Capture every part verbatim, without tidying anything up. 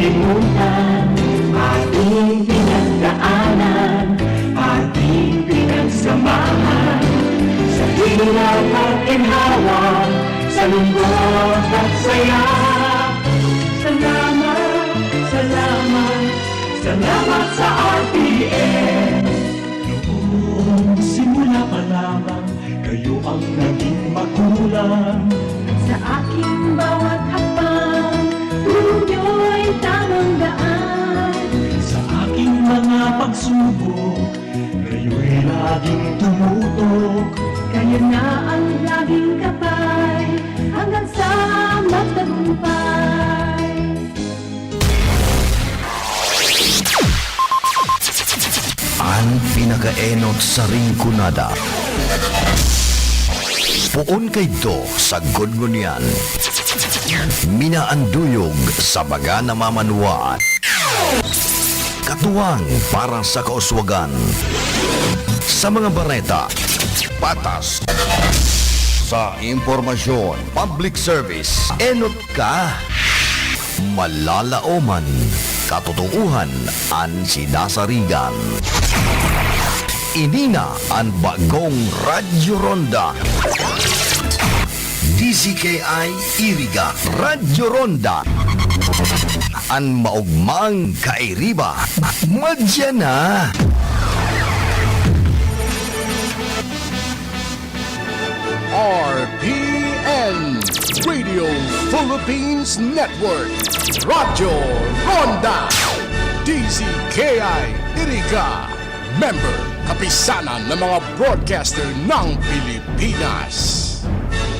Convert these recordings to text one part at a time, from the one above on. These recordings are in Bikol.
Kalimutan, ating pinagdaanan, ating pinagsamahan, sa hirap at ginhawa, sa lungkot at saya. Salamat, salamat, salamat sa R T N. Noong simula pa lamang, kayo ang naging magulang. Sa aking bawat hakbang, ninyo'y tamang daan. Sa aking mga pagsubok, kayo'y laging tumutok. Kayo na ang laging gabay, hanggang sa magtagumpay. An pinakaenot sa Rinconada. Poon kaidto sagkod ngunyan. Minaanduyog sa baga na mamanwaan. Katuwang para sa kauswagan. Sa mga bareta, patas. Sa impormasyon, public service, enot ka. Malalaoman, katotoohan an sinasarigan. Ini na an bagong Radyo Ronda. D Z K I Iriga, Radyo Ronda. An maogmang kairiba, madya na. R P N Radio Philippines Network, Radyo Ronda, D Z K I Iriga, member, kapisanan ng mga broadcaster ng Pilipinas.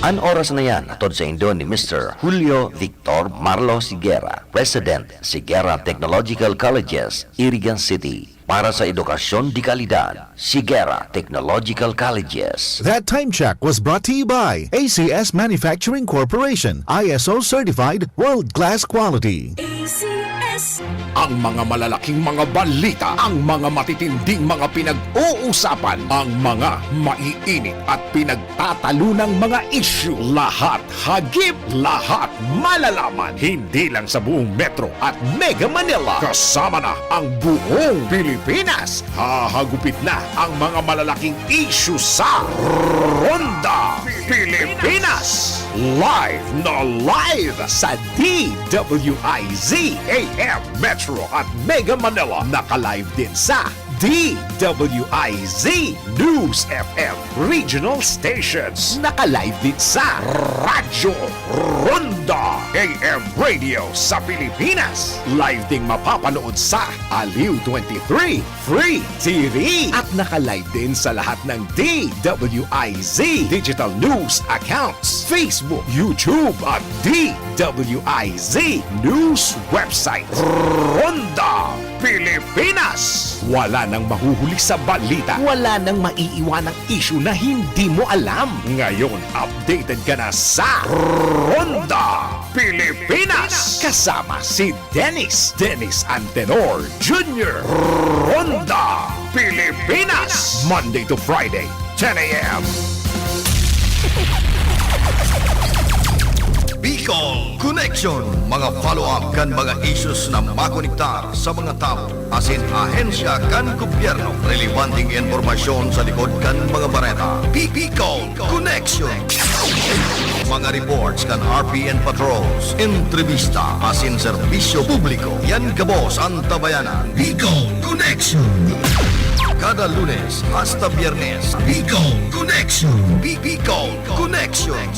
An oras na yan, hatod saindo ni Mister Julio Victor Marlo Sigera, President, Sigera Technological Colleges, Irigan City. Para sa edukasyon de kalidad, Sigera Technological Colleges. That time check was brought to you by A C S Manufacturing Corporation, I S O certified, world-class quality. A C S. Ang mga malalaking mga balita, ang mga matitinding mga pinag-uusapan, ang mga maiinit at pinagtatalunang mga isyu, lahat hagip, lahat malalaman, hindi lang sa buong Metro at Mega Manila, kasama na ang buong Pilipinas. Hahagupit na ang mga malalaking isyu sa Ronda Pilipinas. Live na live sa D W I Z A M Metro at Mega Manila. Naka-live din sa D W I Z News F M Regional Stations. Naka-live din sa Radyo Ronda A M Radio sa Pilipinas. Live ding mapapanood sa Aliw twenty-three Free T V. At naka-live din sa lahat ng D W I Z Digital News accounts, Facebook, YouTube at D W I Z News website. Ronda Pilipinas. Wala nang mahuhuli sa balita. Wala nang maiiwanang isyu na hindi mo alam. Ngayon, updated ka na sa Ronda Pilipinas. Kasama si Dennis, Dennis Antenor Junior. Ronda Pilipinas. Monday to Friday, ten a.m. Bicol Connection. Mga follow-up kan mga issues na makonektar sa mga tawo asin ahensya kan gobyerno. Relebanteng impormasyon sa likod kan mga bareta. Bicol Connection. Mga reports kan R P N patrols, entrevista asin serbisyo publiko. Yan gabos an tabayanan. Bicol Connection. Kada Lunes hasta Biyernes, Bicol Connection. Bi- Bicol Connection.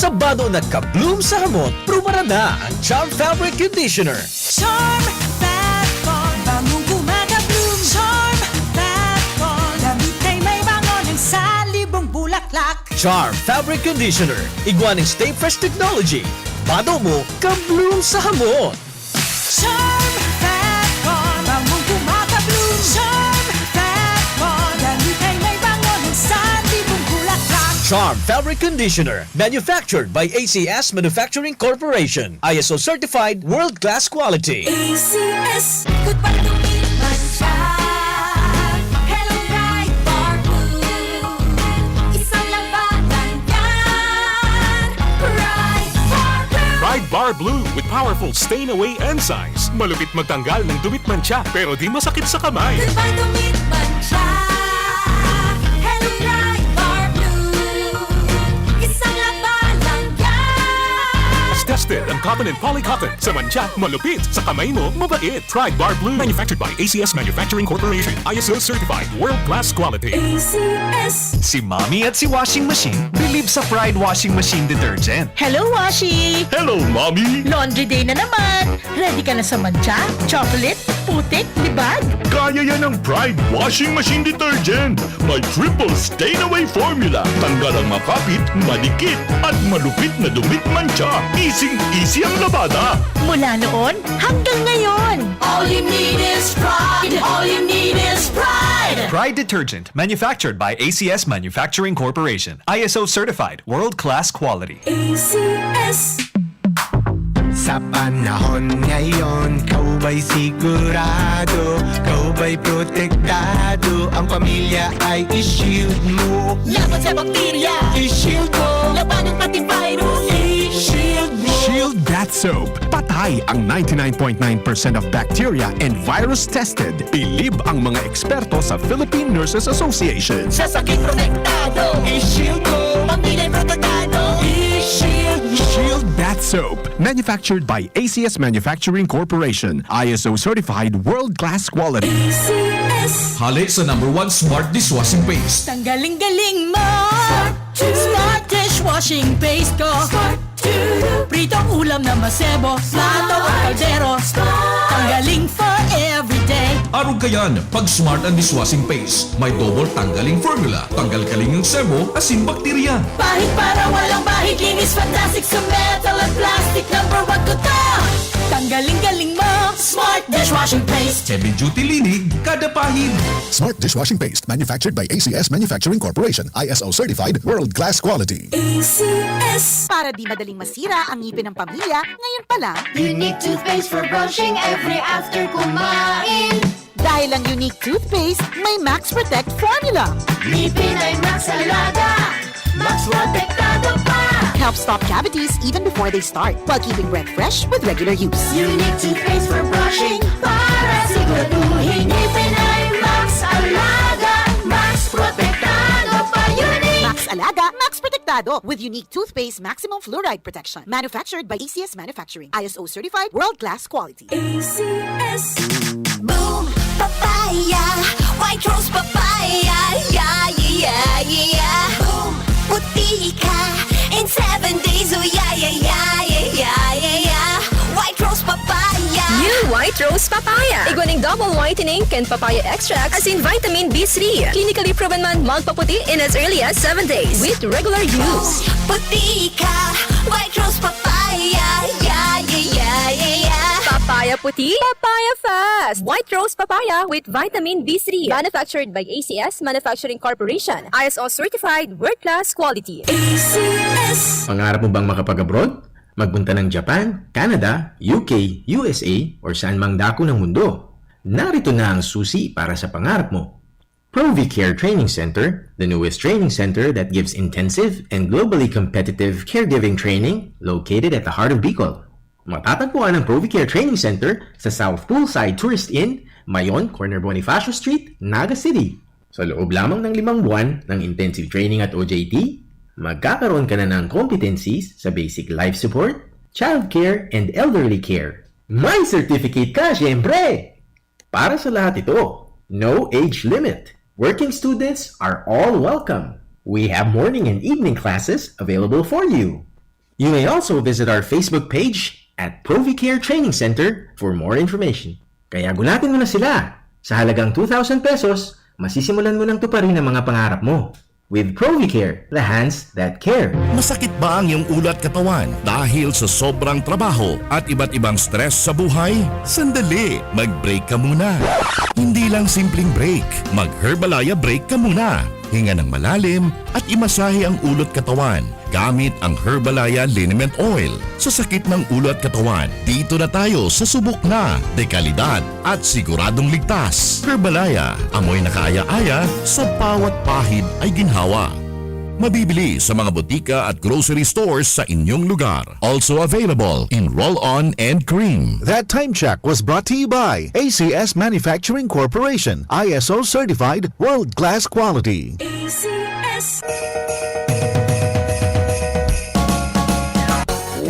Sa bado na ka-bloom sa hamot, prubaran na ang Charm Fabric Conditioner. Charm Fab Con, bangong gumagabloom. Charm Fab Con, damit ay may bango ng salibong bulaklak. Charm Fabric Conditioner, igwa ning Stay Fresh Technology. Bado mo, ka-bloom sa hamot. Charm Fab Con, bangong gumagabloom. Charm Fab Con, damit ay may bango ng salibong bulaklak. Charm Fabric Conditioner, manufactured by A C S Manufacturing Corporation. I S O certified, world-class quality. A C S, goodbye to me, man siya. Hello, Pride Bar Blue. Isang labanan yan. Pride Bar Blue. Pride Bar Blue with powerful stain away enzymes. Malupit magtanggal ng dumit mantsa, pero di masakit sa kamay. Goodbye to me, man siya. Hello, Pride Bar Blue. Isang labanan yan. Tested ang cotton and polycotton. Sa mantsa, malupit. Sa kamay mo, mabait. Pride Bar Blue. Manufactured by A C S Manufacturing Corporation. I S O certified. World-class quality. A C S. Si Mommy at si Washing Machine bilib sa Pride Washing Machine Detergent. Hello, Washi! Hello, Mommy! Laundry day na naman! Ready ka na sa mantsa, chocolate, putik, libag? Kaya yan ng Pride Washing Machine Detergent. May triple stain away formula. Tanggal ang makapit, madikit, at malupit na dumit mantsa. Easy-easy ang labada. Mula noon hanggang ngayon. All you need is Pride. All you need is Pride. Pride Detergent, manufactured by A C S Manufacturing Corporation. I S O certified, world-class quality. A C S. Sa panahon ngayon, ikaw ba'y sigurado, ikaw ba'y protektado, ang pamilya ay i-shield mo. Laban sa bakterya, i-shield mo. Labanan pati virus, i-shield mo. Shield Bath Soap. Patay ang ninety-nine point nine percent of bacteria and virus tested. Bilib ang mga eksperto sa Philippine Nurses Association. Sa sakit protektado, i-shield mo. Pamilya protektado, i-shield mo. Shield Bath Soap. Manufactured by A C S Manufacturing Corporation. I S O certified, world-class quality. A C S. Hale sa number one smart dishwashing paste. Tanggaling-galing mo! Smart Smart dishwashing paste ko. Smart Pritong ulam na masebo, plato o kaldero. Tanggaling for everyday. Arog kayan, pag Smart ang dishwashing paste. May double tanggaling formula. Tanggal kaling ang sebo, asin bakterya. Pahid para walang bahid, linis fantastic sa metal at plastic. Number one ko to. Tanggaling-galing mo, Smart dishwashing paste. Heavy duty linig, kada pahid. Smart dishwashing paste, manufactured by A C S Manufacturing Corporation, I S O certified, world class quality. A C S. Para di madaling masira ang ngipin ng pamilya, ngayon pa lang. Unique toothpaste for brushing every after kumain. Dahil ang Unique Toothpaste may Max Protect Formula. Ngipin ay Max Alaga, Max Protektado pa. Helps stop cavities even before they start, while keeping breath fresh with regular use. Unique Toothpaste for brushing, para siguraduhin ngipin ay Max Alaga, Max Protektado pa. Unique. Max Alaga, Max Protektado, with Unique Toothpaste Maximum Fluoride Protection. Manufactured by A C S Manufacturing. I S O certified, world class quality. A C S. Boom! Papaya! White Rose Papaya! Yeah, yeah, yeah, yeah, yeah! Boom! Puti ka in seven days! Oh, yeah, yeah, yeah, yeah, yeah, yeah, yeah! White Rose Papaya! New White Rose Papaya! Igwa ning double whitening kan papaya extract asin vitamin B three. Clinically proven man magpaputi in as early as seven days with regular use. Boom! Puti ka! White Rose Papaya! Yeah, yeah, yeah, yeah, yeah! Papaya puti, papaya fast! White Rose Papaya with vitamin B three. Manufactured by A C S Manufacturing Corporation. I S O certified, world class quality. A C S. Pangarap mo bang makapag-abroad? Magpunta ng Japan, Canada, U K, U S A, or saan mang dako ng mundo? Narito na ang susi para sa pangarap mo. Provicare Training Center, the newest training center that gives intensive and globally competitive caregiving training, located at the heart of Bicol. Matatagpuan ang Provicare Training Center sa South Poolside Tourist Inn, Mayon, corner Bonifacio Street, Naga City. Sa loob lamang ng limang buwan ng intensive training at O J T, magkakaroon ka na ng competencies sa basic life support, childcare, and elderly care. May certificate ka, syempre! Para sa lahat ito, no age limit. Working students are all welcome. We have morning and evening classes available for you. You may also visit our Facebook page at Provicare Training Center for more information. Kaya gulatin mo na sila! Sa halagang two thousand pesos, masisimulan mo nang tuparin ang mga pangarap mo. With Provicare, the hands that care. Masakit ba ang iyong ulo at katawan dahil sa sobrang trabaho at iba't ibang stress sa buhay? Sandali, mag-break ka muna. Hindi lang simpleng break, mag-Herbalaya break ka muna. Hinga ng malalim at imasahe ang ulo at katawan gamit ang Herbalaya Liniment Oil. Sa sakit ng ulo at katawan, dito na tayo sa subok na, dekalidad at siguradong ligtas. Herbalaya, amoy na kaaya-aya sa bawat pahid ay ginhawa. Mabibili sa mga botika at grocery stores sa inyong lugar. Also available in roll-on and cream. That time check was brought to you by A C S Manufacturing Corporation, I S O certified, world-class quality. A C S.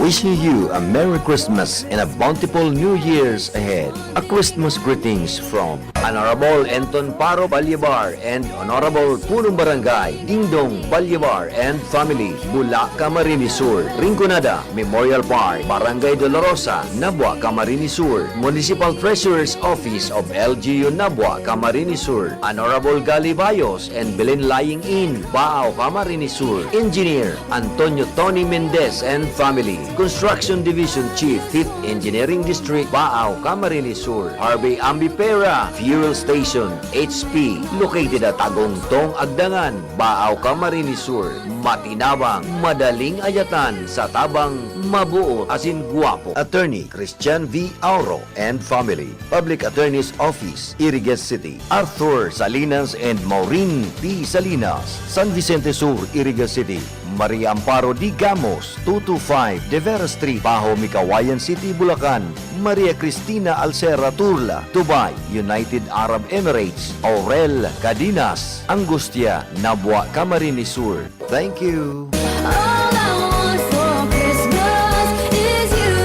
Wishing you a Merry Christmas and a bountiful New Year's ahead. A Christmas greetings from Honorable Enton Paro Balyebar and Honorable Punong Barangay Dingdong Balyebar and family, Bula, Camarines Sur, Rinconada Memorial Park, Barangay Dolorosa, Nabua, Camarines Sur, Municipal Treasurer's Office of L G U Nabua, Camarines Sur, Honorable Gali Bayos and Belen Lying In, Baao, Camarines Sur, Engineer Antonio Tony Mendez and family, Construction Division Chief, Fifth Engineering District, Baao, Camarines Sur, Harvey Ambipera Fuel Station, H P, located at Tagongtong Agdangan, Baao, Camarines Sur. Matinabang, madaling ayatan sa tabang, mabuot asin gwapo. Attorney Christian V Auro and family. Public Attorney's Office, Iriga City. Arthur Salinas and Maureen P Salinas, San Vicente Sur, Iriga City. Maria Amparo D Gamos, two two five De Vera Street, Bajo, Mikawayan City, Bulacan. Maria Cristina Alcera Turla, Dubai, United Arab Emirates. Aurel Cadinas, Angustia, Nabua, Camarines Sur. Thank you. All I want for Christmas is you.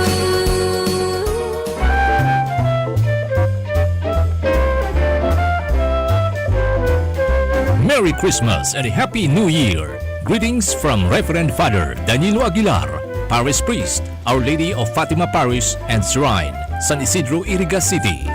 Merry Christmas and a Happy New Year! Greetings from Reverend Father Danilo Aguilar, Parish Priest, Our Lady of Fatima Parish and Shrine, San Isidro, Iriga City.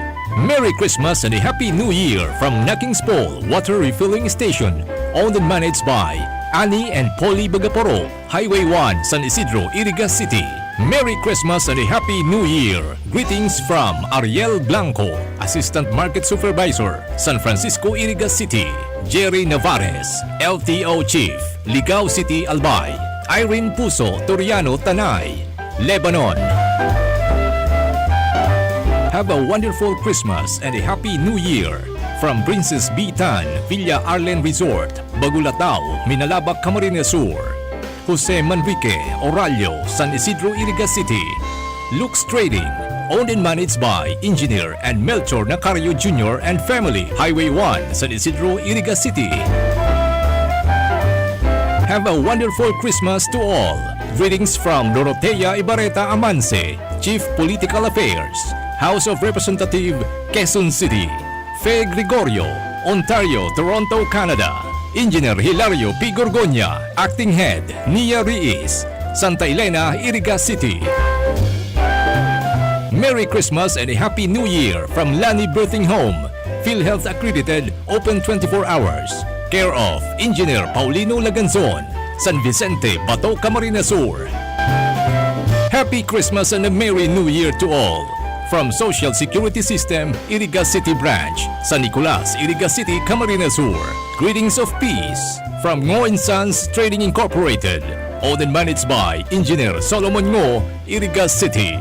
Merry Christmas and a Happy New Year from Naking's Pool Water Refilling Station, owned and managed by Annie and Polly Bagaporo, Highway one, San Isidro, Iriga City. Merry Christmas and a Happy New Year! Greetings from Ariel Blanco, Assistant Market Supervisor, San Francisco, Iriga City. Jerry Navarez, L T O Chief, Ligao City, Albay. Irene Puso, Toriano, Tanay, Lebanon. Have a wonderful Christmas and a Happy New Year from Princess B Tan, Villa Arlen Resort, Bagulatao, Minalabac, Camarines Sur. Jose Manrique, Orallo, San Isidro, Iriga City. Lux Trading, owned and managed by Engineer and Melchor Nacario Junior and family, Highway one, San Isidro, Iriga City. Have a wonderful Christmas to all. Greetings from Dorotea Ibarreta Amanse, Chief Political Affairs, House of Representative, Quezon City. Fe Gregorio, Ontario, Toronto, Canada. Engineer Hilario P Gorgonia, Acting Head, Nia Riis, Santa Elena, Iriga City. Merry Christmas and a Happy New Year from Lani Birthing Home, PhilHealth accredited, open twenty-four hours. Care of Engineer Paulino Laganzon, San Vicente, Bato, Camarines Sur. Happy Christmas and a Merry New Year to all! From Social Security System, Iriga City Branch, San Nicolas, Iriga City, Camarines Sur. Greetings of peace from Ngo and Sons Trading Incorporated, owned and managed by Engineer Solomon Ngo, Iriga City.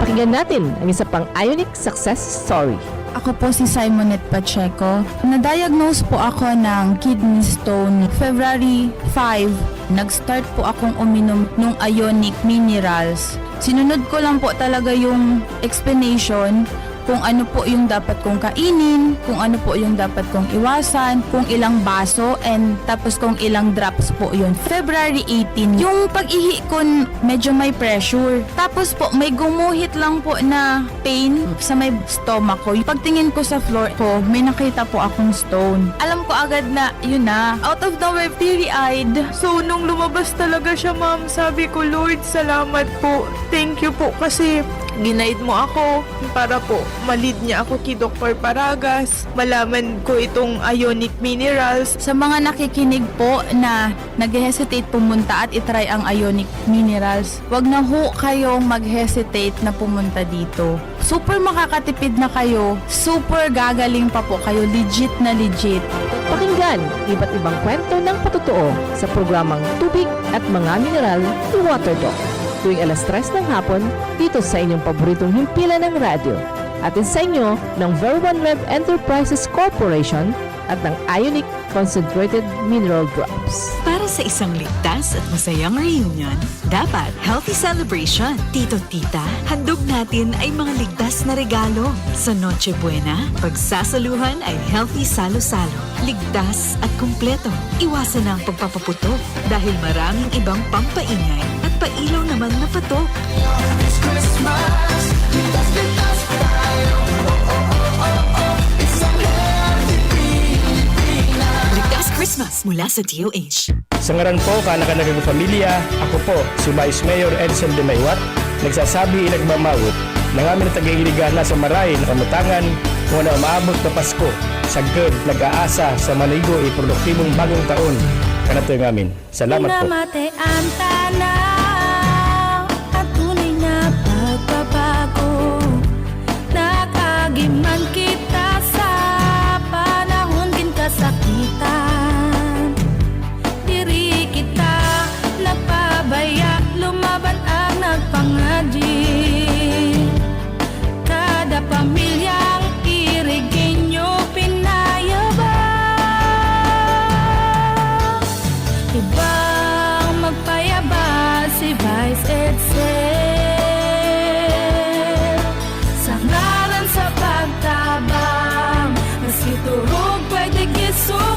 Pakinggan natin ang isa pang Ionic success story. Ako po si Simonette Pacheco. Na-diagnose po ako ng kidney stone February five. Nag-start po akong uminom ng Ionic Minerals. Sinunod ko lang po talaga yung explanation. kung ano po yung dapat kong kainin, kung ano po yung dapat kong iwasan, kung ilang baso, and tapos kung ilang drops po yun. February eighteen, yung pag-ihi ko n-, medyo may pressure. Tapos po, may gumuhit lang po na pain sa may stomach ko. Pagtingin ko sa floor ko, may nakita po akong stone. Alam ko agad na, yun na. Out of nowhere, teary-eyed. So, nung lumabas talaga siya, ma'am, sabi ko, "Lord, salamat po. Thank you po kasi ginaid mo ako para po malid niya ako kay Doktor Paragas. Malaman ko itong ionic minerals." Sa mga nakikinig po na nag-hesitate pumunta at i-try ang ionic minerals, wag na ho kayong mag-hesitate na pumunta dito. Super makakatipid na kayo, super gagaling pa po kayo, legit na legit. Pakinggan iba't ibang kwento ng patotoo sa programang Tubig at Mga Mineral ni Water Doc, tuwing alas tres ng hapon dito sa inyong paboritong himpilan ng radyo. Hatid sa inyo ng Ver One Rev Enterprises Corporation at ng Ionic Concentrated Mineral Drops. Para sa isang ligtas at masayang reunion, dapat healthy celebration. Tito, tita, handog natin ay mga ligtas na regalo. Sa Noche Buena, pagsasaluhan ay healthy salo-salo. Ligtas at kumpleto. Iwasan na ang pagpapaputok dahil maraming ibang pampaingay at pailaw naman na patok. This Christmas, ligtas, ligtas tayo. Oh, oh, oh, oh, oh. Isang healthy Pilipinas. Ligtas Christmas mula sa D O H. Sa ngaran po kan Naga Pamilya, ako po si Vice Mayor Edsel de Maywat, nagsasabi, nagmamawot na ngamin na taga-Iligan na sa maray na kamutangan, kung ano ang maabot na Pasko, sagkod, nag-aasa sa manigo e produktibong bagong taon. Kanato ngamin. Salamat po. Namate ang tanaw, ang tunay na pagbabago. Nag-agi man kita sa panahon nin kasakitan. Diri kita nagpabaya, lumaban ang nagpangadi. Kada pamilyang Irigenyo pinayabang, ibang magpayabas si Vice Edsel. Sa ngaran sa pagtabang, maski turog pwede gisungon.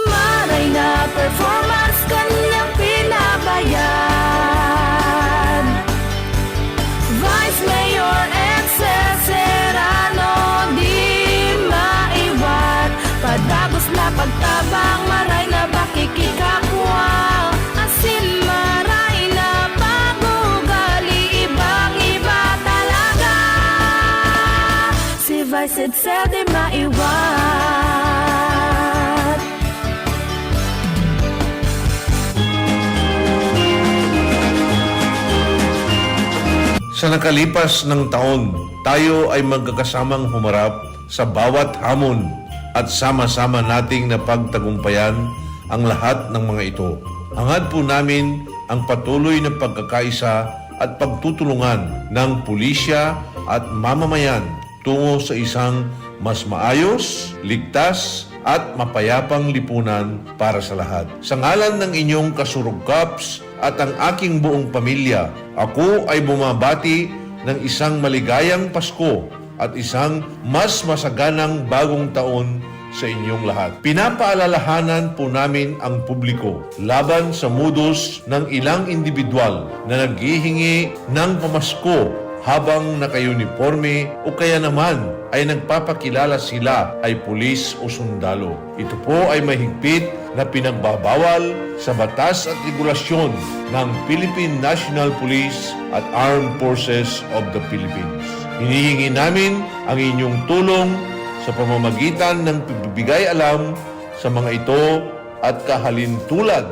Maray na performance kanyang pinabayad. Vice Mayor Edsel Serrano, di maiwat. Padagos na pagtabang, maray na pakikikapwa. Asin maray na pag-ugali, ibang-iba talaga. Si Vice Edsel di maiwat. Sa nakalipas nang taon, tayo ay magkakasamang humarap sa bawat hamon at sama-sama nating napagtagumpayan ang lahat ng mga ito. Hangad po namin ang patuloy na pagkakaisa at pagtutulungan ng pulisya at mamamayan tungo sa isang mas maayos, ligtas, at mapayapang lipunan para sa lahat. Sa ngalan ng inyong Kasurog Kaps at ang aking buong pamilya, ako ay bumabati ng isang maligayang Pasko at isang mas masaganang bagong taon sa inyong lahat. Pinapaalalahanan po namin ang publiko laban sa modus ng ilang indibidwal na naghihingi ng pamasko habang naka-uniporme o kaya naman ay nagpapakilala sila ay pulis o sundalo. Ito po ay mahigpit na pinagbabawal sa batas at regulasyon ng Philippine National Police at Armed Forces of the Philippines. Hinihingi namin ang inyong tulong sa pamamagitan ng pagbibigay alam sa mga ito at kahalintulad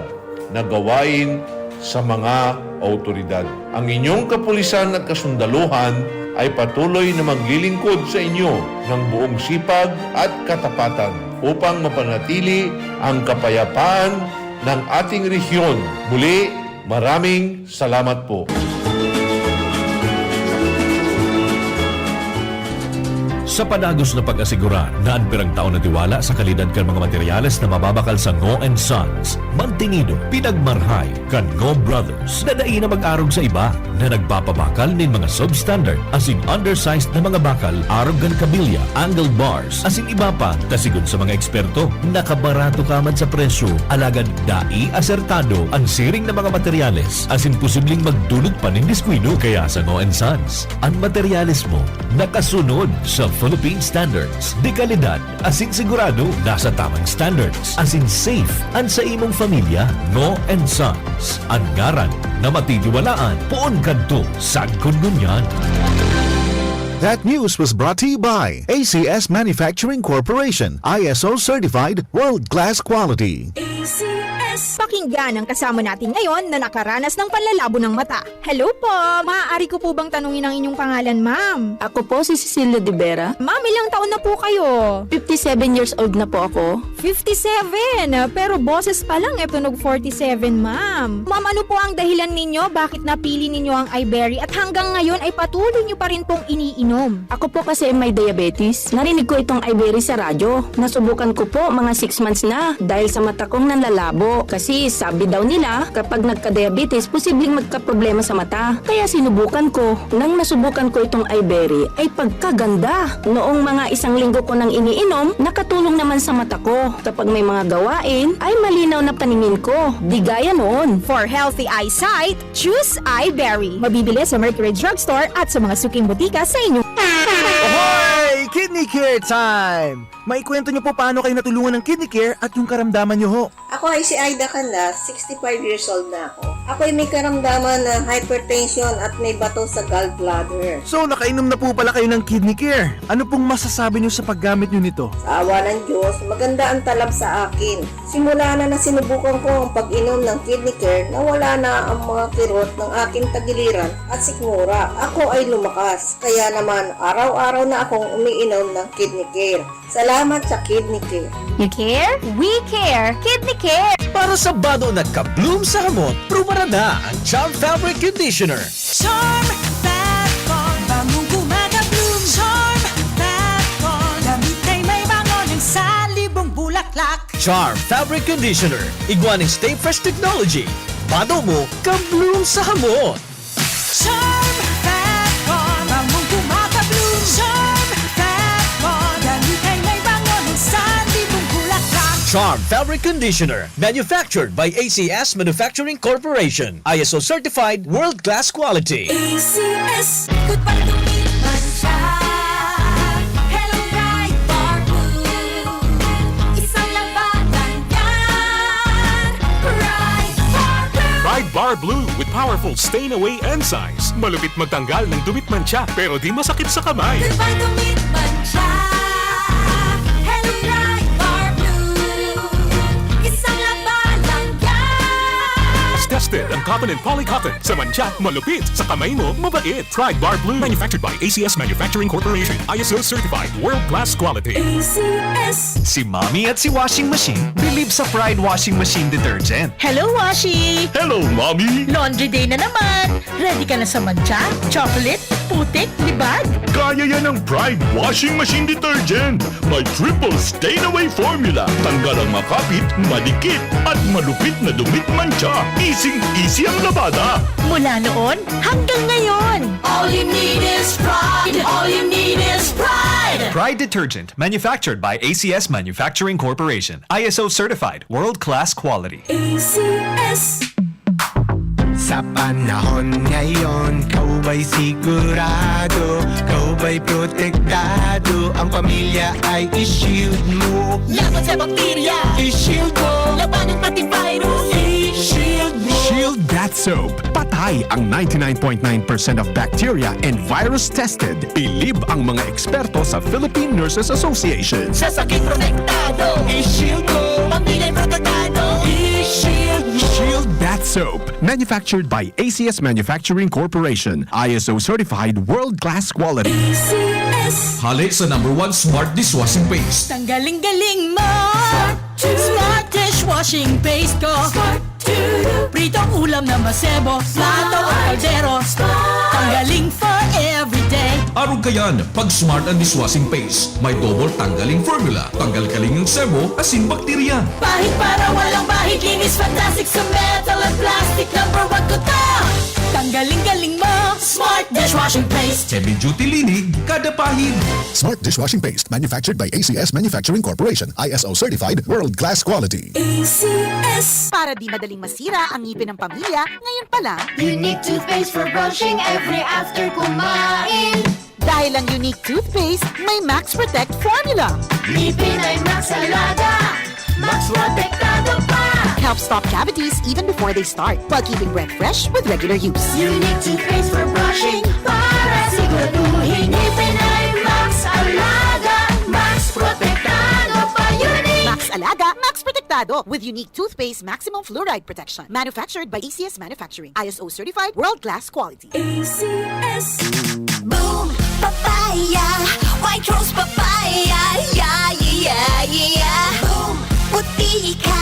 na gawain sa mga awtoridad. Ang inyong kapulisan at kasundaluhan ay patuloy na maglilingkod sa inyo ng buong sipag at katapatan upang mapanatili ang kapayapaan ng ating rehiyon. Muli, maraming salamat po. Sa padagos na pag-asigurar na an pirang taon na tiwala sa kalidad kan mga materyales na mababakal sa Ngo and Sons, mantinido, pinagmarhay kan Ngo Brothers na dai na mag-arog sa iba na nagpapabakal nin mga substandard asin undersized na mga bakal arog kan kabilya, angle bars, asin iba pa, ta sigon sa mga eksperto, nakabarato ka man sa presyo, alagad dai asertado an siring na mga materyales asin posibleng magdulot pa nin diskuido. Kaya sa Ngo and Sons, an materyales mo nakasunod sa Philippine standards, de kalidad asin sigurado nasa tamang standards, asin safe an sa imong pamilya. Ngo and Sons, an ngaran na matitiwalaan poon kadto sagkod ngunyan. That news was brought to you by A C S Manufacturing Corporation, I S O certified, world-class quality. A C S. Pakinggan ang kasama natin ngayon na nakaranas ng panlalabo ng mata. Hello po! Maaari ko po bang tanungin ang inyong pangalan, ma'am? Ako po si Cecilia de Vera. Ma'am, ilang taon na po kayo? Fifty-seven years old na po ako. Fifty-seven? Pero boses pa lang, e tunog forty-seven, ma'am. Ma'am, ano po ang dahilan ninyo? Bakit napili ninyo ang Iberry? At hanggang ngayon ay patuloy nyo pa rin pong iniinom? Ako po kasi may diabetes. Narinig ko itong Iberry sa radyo. Nasubukan ko po, mga six months na. Dahil sa mata kong nanlalabo. Kasi sabi daw nila, kapag nagka-diabetes, posibleng magkaproblema sa mata. Kaya sinubukan ko. Nang nasubukan ko itong Iberry, ay pagkaganda. Noong mga isang linggo ko nang iniinom, nakatulong naman sa mata ko. Kapag may mga gawain, ay malinaw na paningin ko. Di gaya noon. For healthy eyesight, choose Iberry. Mabibili sa Mercury Drugstore at sa mga suking botika sa inyong Ahoy! Kidney Care time! Maikwento niyo po paano kayo natulungan ng Kidney Care at yung karamdaman niyo ho. Ako ay si Aida Canlas, sixty-five years old na ako. Ako ay may karamdaman na hypertension at may bato sa gallbladder. So, nakainom na po pala kayo ng Kidney Care. Ano pong masasabi niyo sa paggamit niyo nito? Sa awa ng Diyos, maganda ang talab sa akin. Simula na nasinubukan ko ang pag-inom ng Kidney Care, nawala na ang mga kirot ng aking tagiliran at sikmura. Ako ay lumakas. Kaya naman, araw-araw na akong umiinom ng Kidney Care. Salamat sa Kidney Care. You care? We care! Kidney Care! Para sa bado na ka-bloom sa hamot, prubarada ang Charm Fabric Conditioner. Charm Fat Con, bangong gumagabloom. Charm Fat Con, damit ay may bango ng salibong bulaklak. Charm Fabric Conditioner, igwa ning Stay Fresh Technology. Bado mo, ka-bloom sa hamot. Charm Fat Con, bangong gumagabloom. Charm Fat Con, damit ay may bango ng salibong bulaklak. Charm Fabric Conditioner, manufactured by A C S Manufacturing Corporation. I S O certified, world-class quality. A C S. Goodbye to meat mancha. Hello, Pride Bar Blue. Isang labanan yan. Pride Bar Blue. Pride Bar Blue with powerful stain away enzymes. Malupit magtanggal ng dumi at mancha, pero di masakit sa kamay. Goodbye to meat mancha. Hello, Pride Bar Blue. Isang labanan yan. Tested ang cotton and poly cotton. Sa mancha, malupit. Sa kamay mo, mabait. Pride Bar Blue. Manufactured by A C S Manufacturing Corporation. I S O certified. World class quality. A C S. Si Mommy at si Washing Machine believe sa Pride Washing Machine Detergent. Hello, Washi! Hello, Mommy! Laundry day na naman! Ready ka na sa mancha, chocolate, putik, libag? Kaya yan ng Pride Washing Machine Detergent! May triple stain away formula. Tanggal ang makapit, madikit, at malupit na dumi't mancha. Easing-easy ang labada. Mula noon hanggang ngayon. All you need is Pride. All you need is Pride. Pride Detergent, manufactured by A C S Manufacturing Corporation. I S O certified, world-class quality. A C S. Sa panahon ngayon, ikaw ba'y sigurado? Ikaw ba'y protektado? Ang pamilya ay i-shield mo. Laban sa bakterya, i-shield mo. Labanan pati virus, i-shield mo. Shield Bath Soap. Patay ang ninety-nine point nine percent of bacteria and virus tested. Bilib ang mga eksperto sa Philippine Nurses Association. Sa sakit protektado, i-shield mo. Pamilya protektado, i-shield mo. Shield Bath Soap. Manufactured by A C S Manufacturing Corporation. I S O certified world-class quality. A C S. Hale sa number one smart dishwashing paste. Tanggaling galing mo! Smart dishwashing paste ko. Smart Pritong ulam na masebo, plato o kaldero, Tanggaling for everyday. Arog kayan, pag Smart ang dishwashing paste, may double tanggaling formula, tanggal kaling ang sebo, asin bakterya. Pahid para walang bahid, linis fantastic sa metal at plastic. Number one ko to. Tanggaling galing mo, Smart dishwashing paste. Heavy duty linig, kada pahid. Smart dishwashing paste manufactured by A C S Manufacturing Corporation, I S O certified, world class quality. A C S. Para di madaling masira ang ngipin ng pamilya, ngayon pa lang, Unique toothpaste for brushing every after kumain. Dahil ang Unique Toothpaste may Max Protect Formula. Ngipin ay Max Alaga, Max Protektado pa. Helps stop cavities even before they start, while keeping breath fresh with regular use. Unique toothpaste for brushing para siguraduhin ngipin ay Max Alaga, Max Protektado pa. Unique. Max Alaga, Max Protektado with Unique Toothpaste Maximum Fluoride Protection. Manufactured by A C S Manufacturing. I S O certified, world class quality. A C S. Boom! Papaya! White Rose Papaya! Yeah, yeah, yeah, yeah! Boom! Puti ka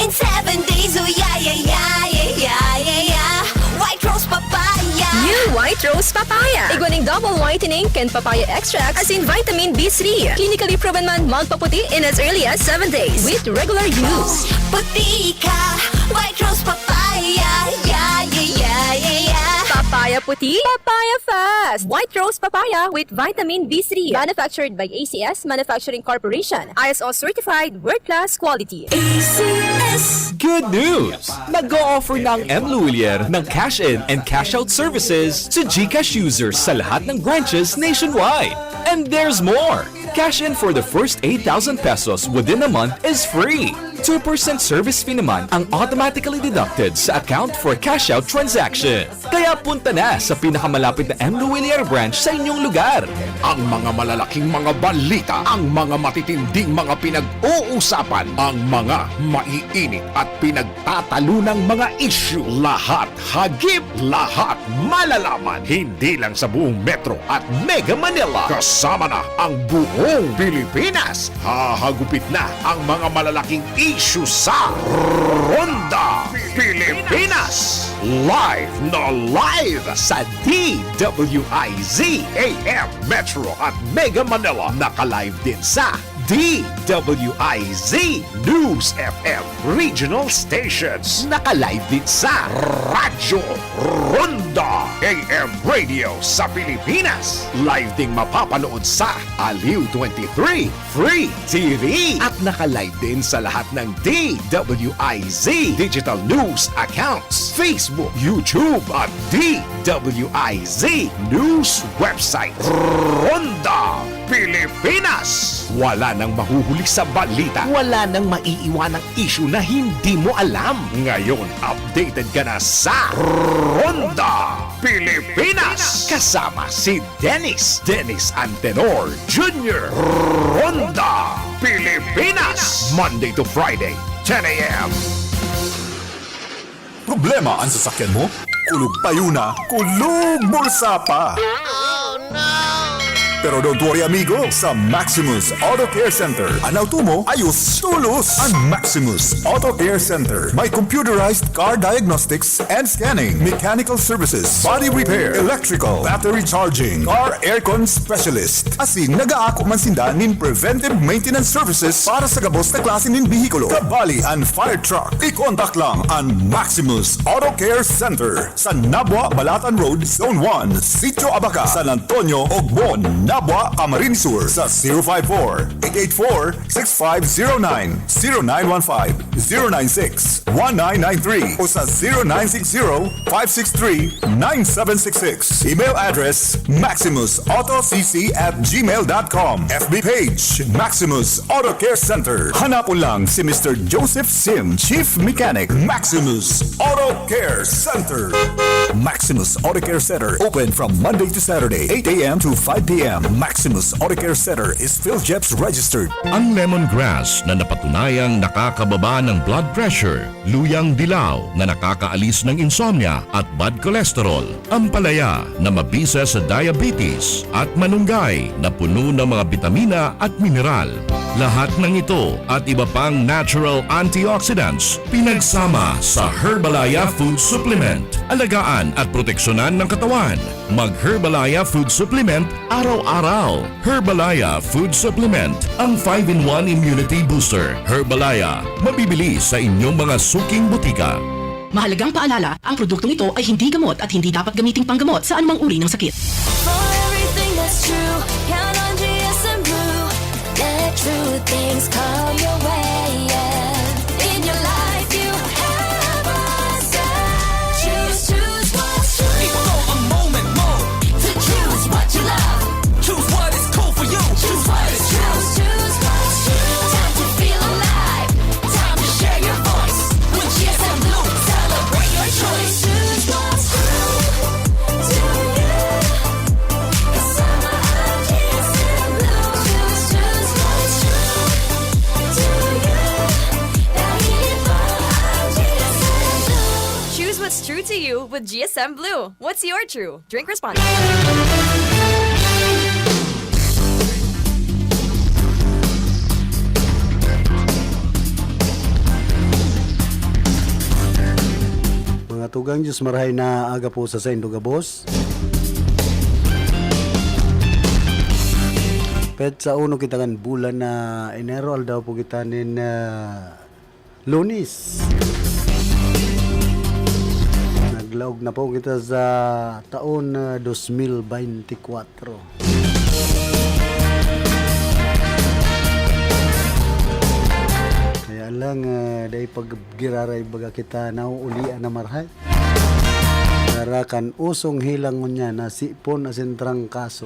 in seven days! Oh, yeah, yeah, yeah, yeah, yeah, yeah, yeah! White Rose Papaya! New White Rose Papaya. Igwa ning double whitening kan papaya extract asin vitamin B three. Clinically proven man magpaputi in as early as seven days with regular use. Puti ka! White Rose Papaya! Yeah, yeah, yeah, yeah, yeah! Papaya puti, papaya fast. White Rose Papaya with vitamin B three. Manufactured by A C S Manufacturing Corporation. I S O certified, world class quality. A C S. Good news! Nag-o-offer na ang M Lhuillier ng cash-in and cash-out services to GCash users sa lahat ng branches nationwide. And there's more! Cash in for the first eight thousand pesos within a month is free. Two percent service fee naman ang automatically deducted sa account for cash-out transaction. Kaya punta na sa pinakamalapit na M Lhuillier branch sa inyong lugar. Ang mga malalaking mga balita, ang mga matitinding mga pinag-uusapan, ang mga maiinit at pinagtatalunang mga isyu, lahat hagip, lahat malalaman. Hindi lang sa buong Metro at Mega Manila, kasama na ang buong Pilipinas. Hahagupit na ang mga malalaking isyu sa Ronda Pilipinas. Live na live sa D W I Z A M Metro at Mega Manila. Naka-live din sa D W I Z News F M Regional Stations. Naka-live din sa Radyo Ronda A M Radio sa Pilipinas. Live ding mapapanood sa Aliw twenty-three Free T V. At naka-live din sa lahat ng D W I Z digital news accounts, Facebook, YouTube at D W I Z News website. Ronda Pilipinas. Wala nang mahuhuli sa balita. Wala nang maiiwanang isyu na hindi mo alam. Ngayon, updated ka na sa Ronda Pilipinas. Kasama si Dennis, Dennis Antenor Junior. Ronda Pilipinas. Monday to Friday, ten a.m. Problema ang sasakyan mo? Kulog payo na, kulog bulsa pa! Pero don't worry, amigo. Sa Maximus Auto Care Center, an auto mo ayos tolos. An Maximus Auto Care Center may computerized car diagnostics and scanning, mechanical services, body repair, electrical, battery charging, car aircon specialist. Asin nagaako man sinda nin preventive maintenance services para sa gabos na klase nin behikulo, kabali an fire truck. I-contact lang an Maximus Auto Care Center sa Nabua, Balatan Road, Zone one, Sitio Abaca, San Antonio, Ogbon, Nabua, Camarines Sur, sa zero five four, eight eight four, six five zero nine, zero nine one five, zero nine six, one nine nine three, o sa zero nine six zero, five six three, nine seven six six. Email address, maximus auto c c at gmail dot com. F B page, Maximus Auto Care Center. Hanapon lang si Mister Joseph Sim, Chief Mechanic, Maximus Auto Care Center. Maximus Auto Care Center, open from Monday to Saturday, eight a.m. to five p.m. Maximus Auto Care Center is PhilGEPS registered. Ang lemongrass na napatunayang nakakababa ng blood pressure, luyang dilaw na nakakaalis ng insomnia at bad cholesterol, ampalaya na mabisa sa diabetes, at malunggay na puno ng mga bitamina at mineral. Lahat ng ito at iba pang natural antioxidants pinagsama sa Herbalaya Food Supplement. Alagaan at proteksyonan ng katawan. Mag Herbalaya Food Supplement araw-araw. Herbalaya Food Supplement, ang five-in-one Immunity Booster. Herbalaya, mabibili sa inyong mga suking butika. Mahalagang paalala, ang produktong ito ay hindi gamot at hindi dapat gamiting panggamot sa anumang uri ng sakit. For everything that's true, count on G S M Blue. Let true things come your way, yeah. In your life, you have a say. Choose, choose what's true. Ito ang moment mo. To choose what you love. Choose what is cool for you. Choose what is true. Choose, choose what's true. Time to feel alive. Time to share your voice. With G S M Blue, celebrate your choice. Choose what's true to you. Kasama ang G S M Blue. Choose, choose what's true to you. Dahil ito ang G S M Blue. Choose what's true to you with G S M Blue. What's your true? Drink responsibly. Mga tugang, Diyos marahay na aga po sa saindo gabos. Petsa uno kita kan bulan na Enero, aldaw po kita nin, ah, Lunes. Naglaog na po kita sa taon, ah, dos mil beintikwatro. Kaya lang, ah, dai paggiraray baga kita nauulian na marahay. Dara kan usong helang ngunyan na sipon asin trangkaso.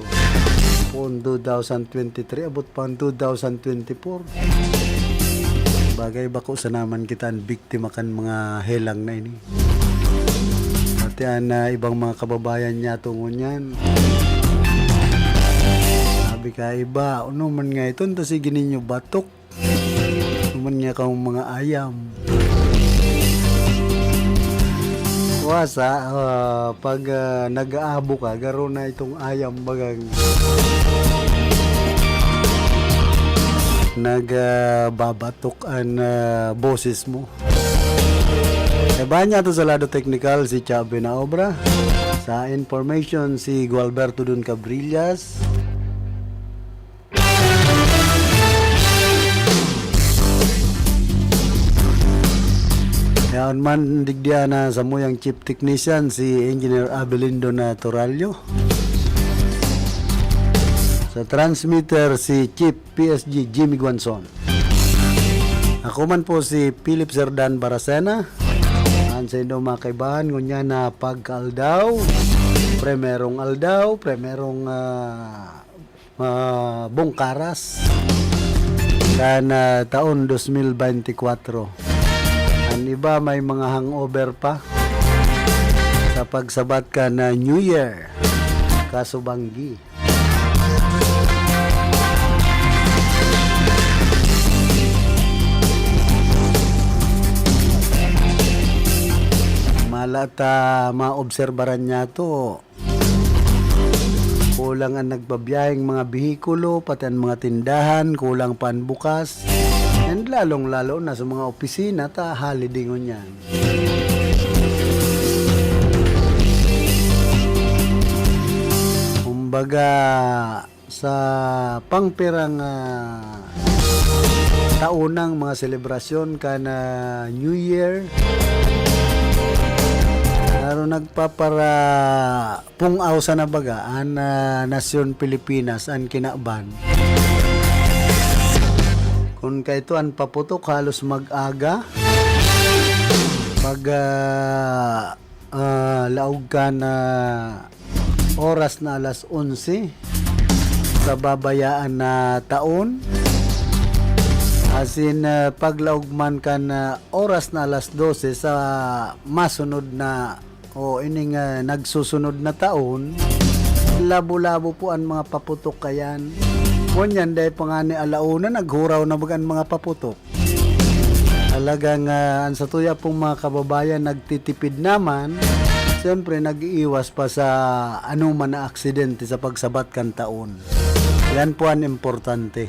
Poon two thousand twenty-three, abot pa an two thousand twenty-four. Bagay, bako sana man kita an biktima kan mga helang na ini. Pati an, ah, ibang mga kababayan niyato ngunyan. Sabi ka iba, "Ano man nga iton, ta sige ninyo batok." Naman niya kang mga ayam. Kuwasa, ah, pag, ah, nag-aabo ka, garo na itong ayam bagang nag, ah, babatok an, ah, boses mo. Kaibahan niya to sa lado teknikal si Chabe na obra. Sa information, si Gualberto Dun Cabrillas. Yaon man, digdi na samuyang chief technician, si Engineer Abelindo Naturalio. Sa transmitter, si Chief P S G Jimmy Guanzon. Ako man po si Philip Serdan Baracena. An saindo mga kaibahan, ngunyan na pagkaaldaw, primerong aldaw, primerong, ah, ah, bungkaras kan, ah, taon dos mil beintikwatro. An iba may mga hangover pa sa pagsabat kan, ah, New Year. Kaso banggi. Mala ta maobserbaran niya to. Kulang an nagbabiyaheng mga behikulo, pati an mga tindahan, kulang pa an bukas. And lalong-lalo na sa mga opisina, ta holiday ngunyan. Kumbaga, sa pangpirang, ah, taonang mga selebrasyon kan, ah, New Year. Pero nagpapara-, pung-aw sana baga an, ah, nasyon Pilipinas, an kinaban. Kun kaito an paputok, halos mag-aga. Pag, ah, ah, laog kan oras na alas onse sa babayaan na taon. Asin, ah, paglaog man kan, ah, oras na alas dose sa masunod na o ining, ah, nagsusunod na taon, Labo-labo po an mga paputok kayan. Ngunyan, dai pa ngani ala una, naghuraw na baga an mga paputok. Talagang, ah, an satuya pong mga kababayan nagtitipid naman, siyempre, nag-iiwas pa sa anoman na aksidente sa pagsabat kan taon. Yan po an importante,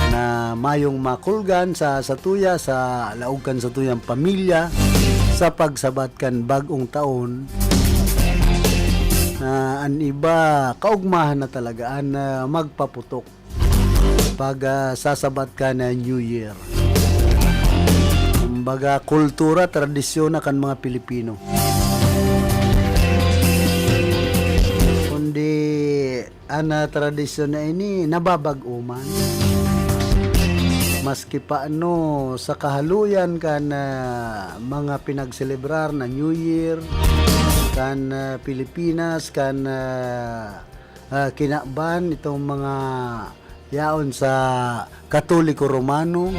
na mayong makulgan sa satuya, sa laog kan satuyang pamilya, sa pagsabat kan bag-ong taon, na an iba kaugmahan na talaga an, ah, magpaputok pag, ah, sasabat kan New Year. Kumbaga, kultura, tradisyon na kan mga Pilipino. Kundi an, ah, tradisyon na ini nababag-o man. Maski pa ano, sa kahaluyan kan, ah, mga pinagselebrar na New Year, kan, ah, Pilipinas, kan, ah, ah, kinaban itong mga yaon sa Katoliko Romano.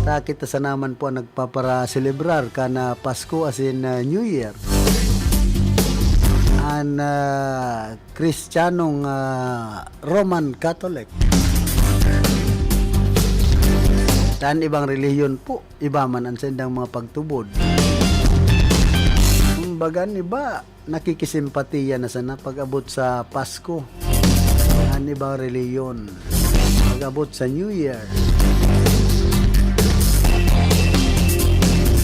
Ta kita sana man po ang nagpaparaselebrar kan, ah, Pasko asin, ah, New Year. An, ah, Kristiyanong, ah, Roman Catholic. Tan ibang relihiyon po, iba man an saindang mga pagtubod. Kumbaga, an iba, nakikisimpatiya na sana pag-abot sa Pasko. An ibang relihiyon, pag-abot sa New Year.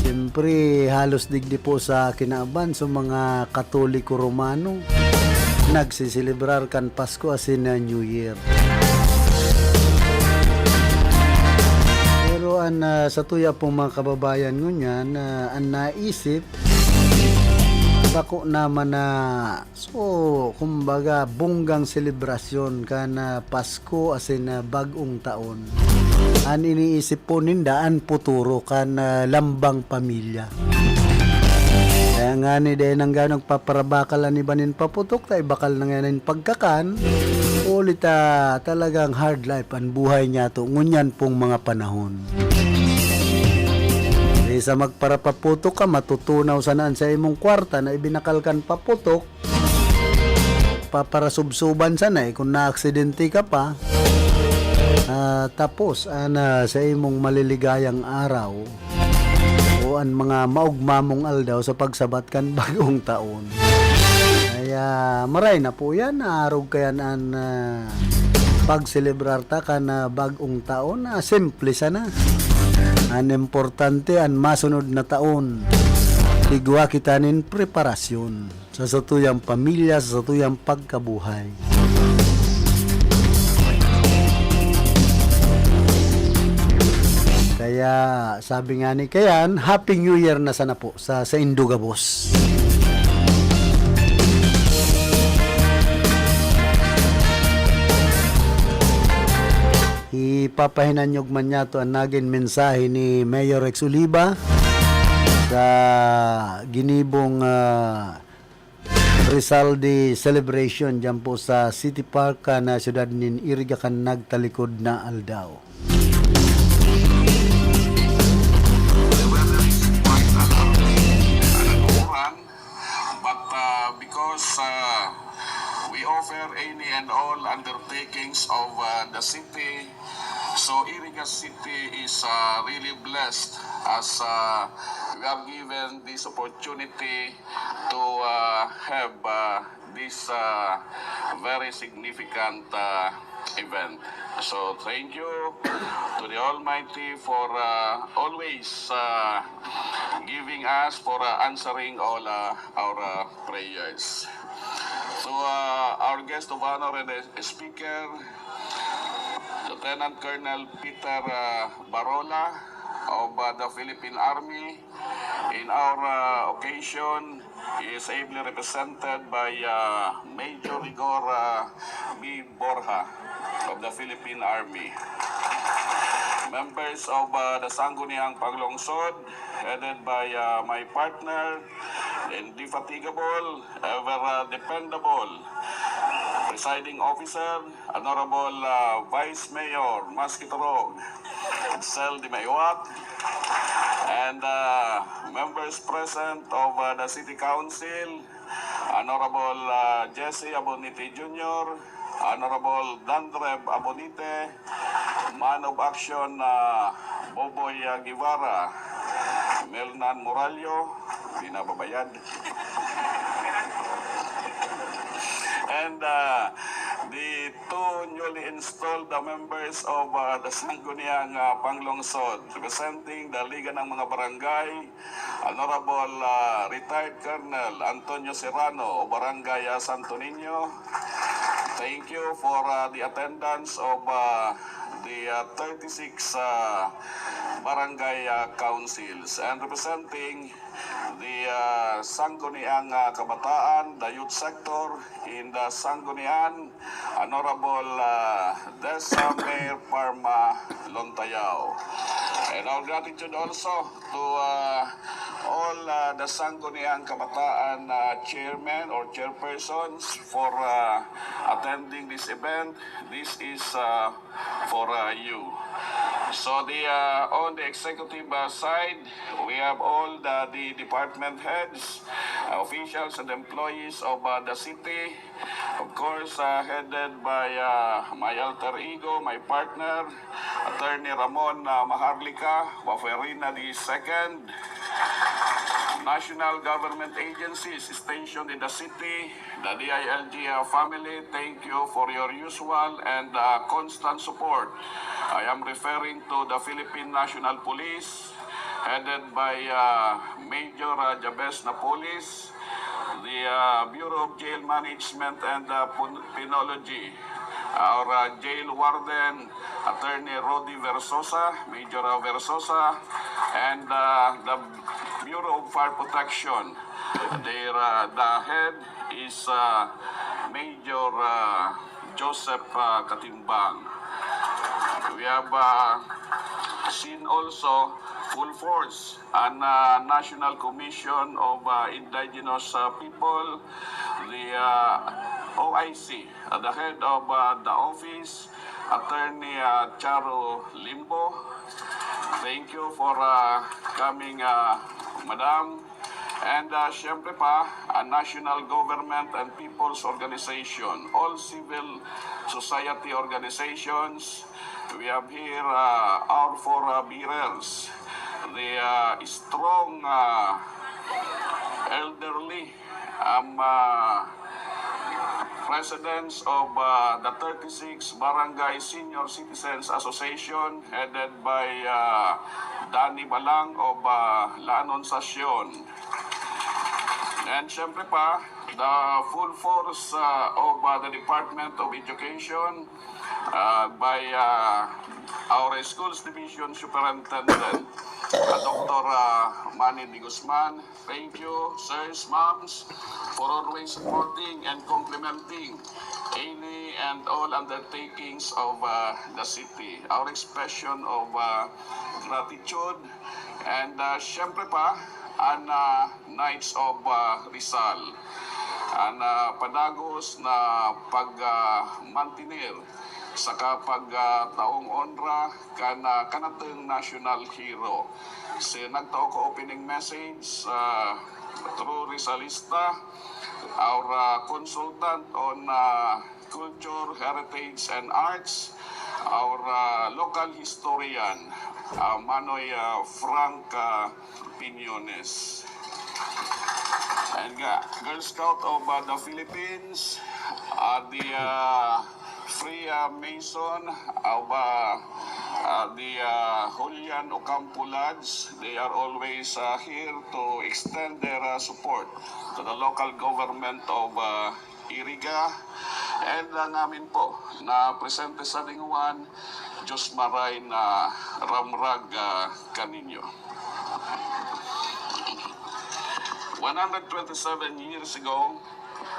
Siyempre, halos digdi po sa kinaban sa mga Katoliko Romano, nagsiselebrar kan Pasko asin na New Year. Pero an, ah, satuya pong mga kababayan ngunyan, ah, an naisip, bako naman na, so, kumbaga, bonggang selebrasyon kan, ah, Pasko asin, ah, Bag-ong Taon. An iniisip po ninda, an futuro kan, ah, lambang pamilya. Kaya ngani, dai na nga nagpaparabakal an iba nin paputok, ta ibakal na nga nin pagkakan. Huli ta, talagang hard life an buhay niyato ngunyan pong mga panahon. Di sa magparapaputok ka, matutunaw sana an sa imong kwarta na ibinakal kan paputok, paparasubsuban sana eh, kung naaksidente ka pa. Ah, tapos, an, ah, sa imong maliligayang araw, o an mga maugma mong aldaw sa pagsabat kan Bag-ong Taon. Kaya, maray na po yan, naarog kayan an, ah, pagselebrar ta kan, ah, Bag-ong Taon, ah, simple sana. An importante, an masunod na taon, igwa kita nin preparasyon sa satuyang pamilya, sa satuyang pagkabuhay. Kaya, sabi nga ni Kayan, Happy New Year na sana po sa, sa saindo gabos. Ipapahinanyog man niyato an nagin mensahe ni Mayor Rex Oliva sa ginibong, ah, Rizal Day celebration diyan po sa City Park, ah, na siyudad nin Iriga kan nagtalikod na aldaw. The weather is quite alarming, an uran, but, uh, because, uh, we offer any and all undertakings of, uh, the city, so Iriga City is, uh, really blessed as, uh, we are given this opportunity to, uh, have, uh, this, uh, very significant, uh, event. So, thank you to the Almighty for, uh, always, uh, giving us, for, uh, answering all, uh, our, uh, prayers. To, uh, our guest of honor and, uh, speaker, Lieutenant Colonel Peter, uh, Barola of, uh, the Philippine Army, in our, uh, occasion, he is ably represented by, uh, Major Rigor, uh, B. Borja of the Philippine Army. Members of, uh, the Sangguniang Paglungsod, headed by, uh, my partner, the indefatigable, ever, uh, dependable, presiding officer, Honorable, uh, Vice Mayor Maski Turog, Sel Dimaiwat, and, uh, Members present of uh, the City Council, Honorable uh, Jesse Abonite Junior, Honorable Dandreb Abonite, Man of Action uh, Boboy uh, Guevara, Melnan Morallo, pinababayad. And uh, the two newly installed uh, members of uh, the Sangguniang uh, Panglungsod, representing the Liga ng mga Barangay, Honorable uh, Retired Colonel Antonio Serrano of Barangay uh, Santo Niño. Thank you for uh, the attendance of uh, the uh, thirty-six uh, barangay uh, councils and representing the uh, Sangguniang uh, Kabataan, the youth sector in the Sanggunian, Honorable uh, Desa Mayor Parma Lontayao. And our gratitude also to uh, all uh, the Sangguniang Kabataan uh, chairmen or chairpersons for uh, attending this event. This is uh, for uh, you. So the uh, on the executive uh, side, we have all the, the department heads, uh, officials, and employees of uh, the city. Of course, uh, headed by uh, my alter ego, my partner, Attorney Ramon uh, Maharlika, Waferina the second, national government agencies stationed in the city, the D I L G uh, family, thank you for your usual and uh, constant support. I am referring to the Philippine National Police, headed by uh, Major uh, Jabez Napoles, the uh, Bureau of Jail Management and uh, Pun- Penology, our uh, jail warden, Attorney Rody Versosa, Major uh, Versosa, and uh, the Bureau of Fire Protection. Their, uh, the head is uh, Major uh, Joseph uh, Katimbang. We have uh, seen also full force and uh, National Commission of uh, Indigenous uh, People, the uh, O I C, uh, the head of uh, the office, Attorney uh, Charo Limbo. Thank you for uh, coming, uh, Madam. And uh, syempre pa, a national government and people's organization, all civil society organizations. We have here uh, our four uh, bearers, the uh, strong uh, elderly um, uh, presidents of uh, the thirty-six Barangay Senior Citizens Association, headed by uh, Danny Balang of uh, La Anunciacion. And syempre pa, the full force uh, of uh, the Department of Education uh, by uh, our Schools Division Superintendent, uh, Doctor uh, Manny De Guzman. Thank you, sirs, moms, for always supporting and complementing any and all undertakings of uh, the city. Our expression of uh, gratitude and uh, syempre pa, an uh, Knights of uh, Rizal. An uh, padagos na pag uh, mantener saka pag uh, taong onra kan uh, kanatong national hero. Si nagtao ko opening message uh, through Rizalista, our uh, consultant on uh, culture, heritage, and arts, our uh, local historian, uh, Manoy uh, Frank uh, Piñones. And uh, Girl Scout of uh, the Philippines, uh, the uh, Free uh, Mason of uh, uh, the uh, Julian Ocampo Lodge, they are always uh, here to extend their uh, support to the local government of uh, Iriga. And ang amin po na presente sa dinguan, Diyos maray na ramrag uh, kaninyo. One hundred twenty-seven years ago,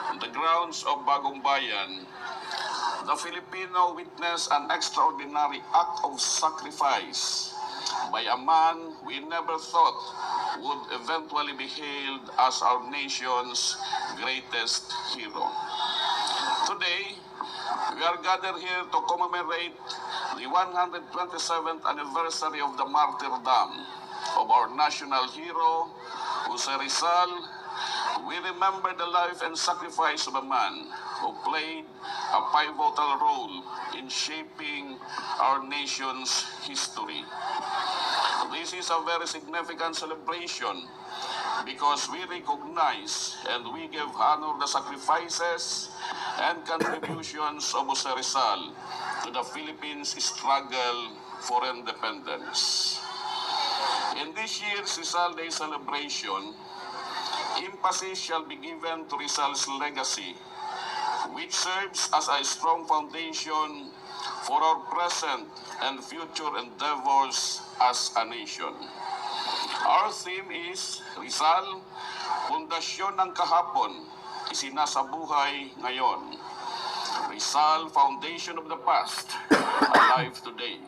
on the grounds of Bagong Bayan, the Filipino witnessed an extraordinary act of sacrifice by a man we never thought would eventually be hailed as our nation's greatest hero. Today, we are gathered here to commemorate the one hundred twenty-seventh anniversary of the martyrdom of our national hero, Jose Rizal, we remember the life and sacrifice of a man who played a pivotal role in shaping our nation's history. This is a very significant celebration because we recognize and we give honor the sacrifices and contributions of Jose Rizal to the Philippines' struggle for independence. In this year's Rizal Day celebration, emphasis shall be given to Rizal's legacy, which serves as a strong foundation for our present and future endeavors as a nation. Our theme is Rizal, Pundasyon ng Kahapon, Isinasabuhay Ngayon. Rizal, Foundation of the Past, Alive Today.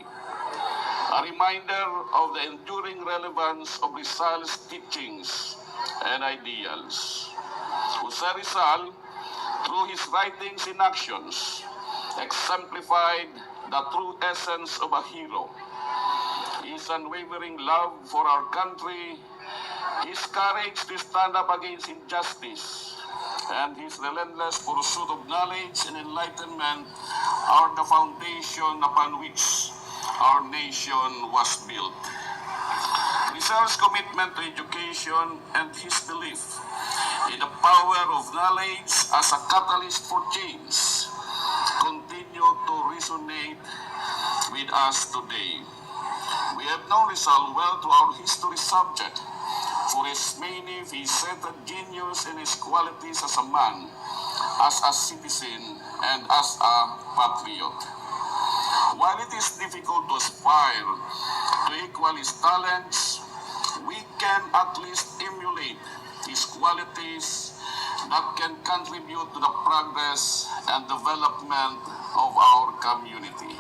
A reminder of the enduring relevance of Rizal's teachings and ideals. Jose Rizal, through his writings and actions, exemplified the true essence of a hero. His unwavering love for our country, his courage to stand up against injustice, and his relentless pursuit of knowledge and enlightenment are the foundation upon which our nation was built. Rizal's commitment to education and his belief in the power of knowledge as a catalyst for change continue to resonate with us today. We have known Rizal well through our history subject for his many faceted genius and his qualities as a man, as a citizen, and as a patriot. While it is difficult to aspire to equal his talents, we can at least emulate his qualities that can contribute to the progress and development of our community.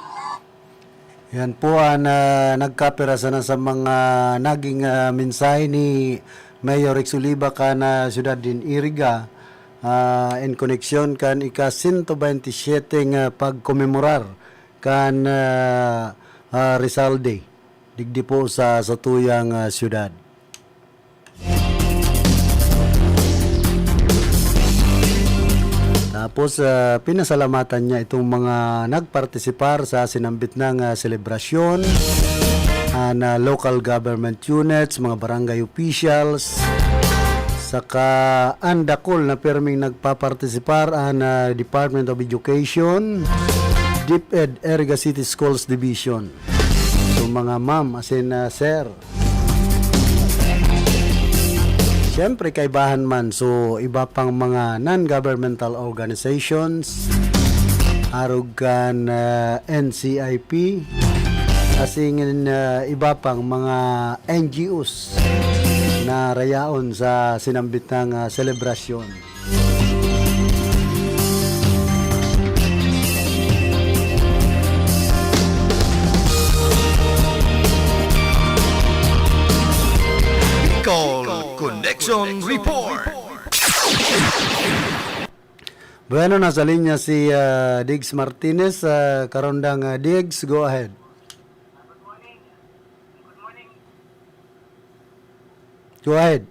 Yan po ang, ah, nagkapira sana sa mga naging, ah, mensahe ni Mayor Rex Oliva kan, ah, siyudad nin Iriga, ah, in koneksyon kan ika-sento bente siyete nga pagkomemorar kan, ah, ah, Rizal Day digdi po sa satuyang, ah, siyudad. Tapos, ah, pinasalamatan niya itong mga nagpartisipar sa sinambit nang, ah, selebrasyon, ah, na local government units, mga barangay officials, saka an dakul na pirming nagpapartisipar, an, ah, Department of Education, DepEd Iriga City Schools Division. So, mga ma'am, as in, ah, sir, siyempre, kaibahan man. So, iba pang mga non-governmental organizations, arog kan, ah, N C I P, asin, ah, iba pang mga N G Os na rayaon sa sinambit nang, ah, selebrasyon. Bicol Connection Report. Bueno, nasa linya si, ah, Diggs Martinez. Ah, Karondang, ah, Diggs, go ahead. Go ahead.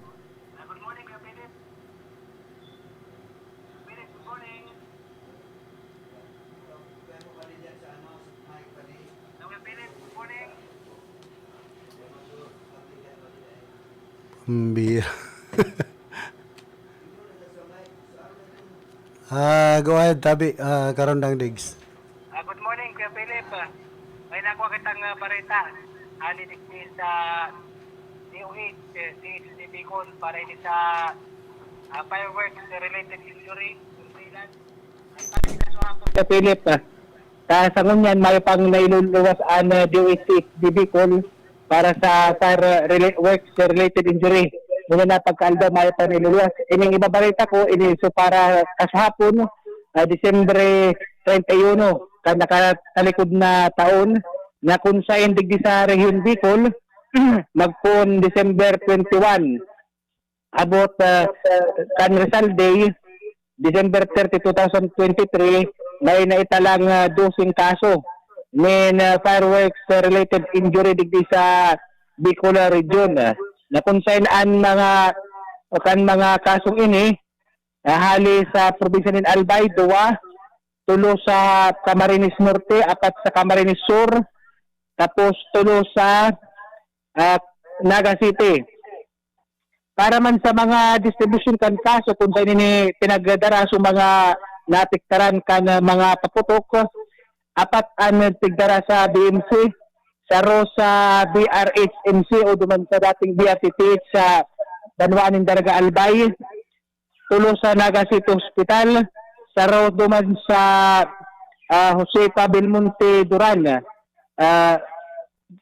Mbi-, ah, go ahead, tabi, ah, Karondang Diggs. Ah, good morning, Kuya Philip. Ah, may nakuha kitang, ah, bareta. Ali digdi sa D O H, eh, D H D Bicol para ini sa, ah, fireworks related injury, surveillance. Ang pagkakasuhan ko, Kuya Philip, ah, sa, sa ngunyan, mayo pang nailuluwas ang, ah, D O H D Bicol para sa fire rela-, works related injury. Ngunyan na pagkaaldaw, mayo pang nailuluwas. Ining ibabareta ko, ini so para kasahapon, ah, Disyembre treinta y uno, kan nakatalikod na taon, na kung saen digdi sa Rehiyon Bicol, magpoon December twenty-one, abot, ah, kan Rizal Day, December thirty, two thousand twenty-three, may naitalang, ah, doseng kaso nin, ah, fireworks, ah, related injury digdi sa Bicol Region, ah, na kung saan an mga, o kan mga kasong ini, ah, hali sa probinsya nin Albay, duwa, tulo sa Camarines Norte, apat sa Camarines Sur, tapos tulo sa, ah, Naga City. Para man sa mga distribution kan kaso, kung saan ini pinagdara sa mga naapektaran kan, ah, mga paputok, apat an tigdara sa B M C, saro sa B R H M C o duman sa dating B R T T H sa banwaan nin Daraga Albay, tulo sa Naga City Hospital, saro duman sa, ah, Josefa Belmonte Duran, ah,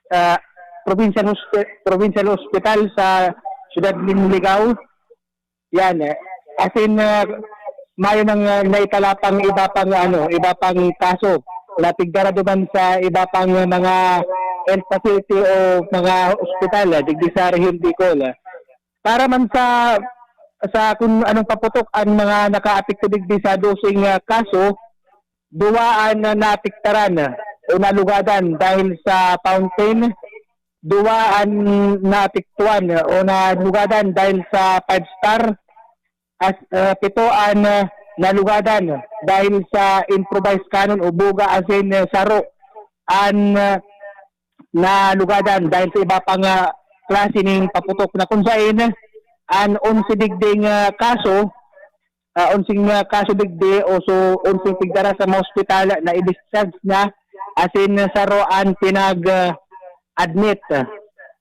ah, Provincial Hospi-, Provincial Hospital sa siyudad nin Ligao. Yan, eh. As in, ah, mayo nang, ah, naitala pang iba pang, ano, iba pang kaso na tigdara duman sa iba pang mga health facility o mga ospital, ah, digdi sa Rehiyon Bicol. Para man sa, sa kung anong paputok ang mga nakaapekto digdi sa doseng, ah, kaso, duwa an naapektaran o nalugadan dahil sa fountain, duwa an naapektuhan o nalugadan dahil sa five star, as, ah, pito an, ah, nalugadan dahil sa improvised cannon o buga, asin, ah, saro an, ah, nalugadan dahil sa iba pang, ah, klase ning paputok na kung saen an onse digding, ah, kaso, ah, onseng, ah, kaso digdi o so onseng tigdara sa mga ospital na i-discharge na, asin saro an pinag, ah, admit.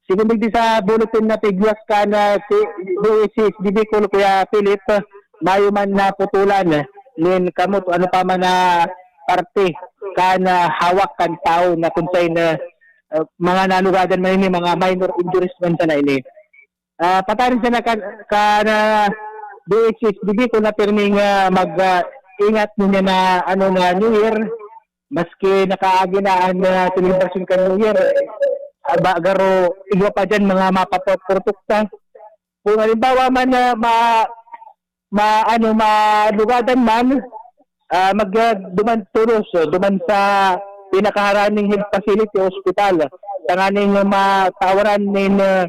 Sigon digdi sa bulletin na pigwas kan, ah, si D O H C H D Bicol, Kuya Philip, mayo man naputulan nin kamot o ano pa man na parte kan, ah, hawak kan tawo na kung saen, ah, ah, mga nalugadan man ini, mga minor injuries man sana ini. Ah, patarin sana kan, kan, ah, D O H C H D Bicol na pirming, ah, mag, ah, ingat niya na, ano, na New Year. Maski nakaagi na an, ah, selebrasyon kan New Year, eh, ah, ba, garo, igwa pa diyan mga mapaprotekta. Kung halimbawa man na ma-, ma-, ano, malugadan man, ah, mag, ah, duman tolos, oh, duman sa pinakaharaning health facility o ospital, tanganing matawaran nin, ah,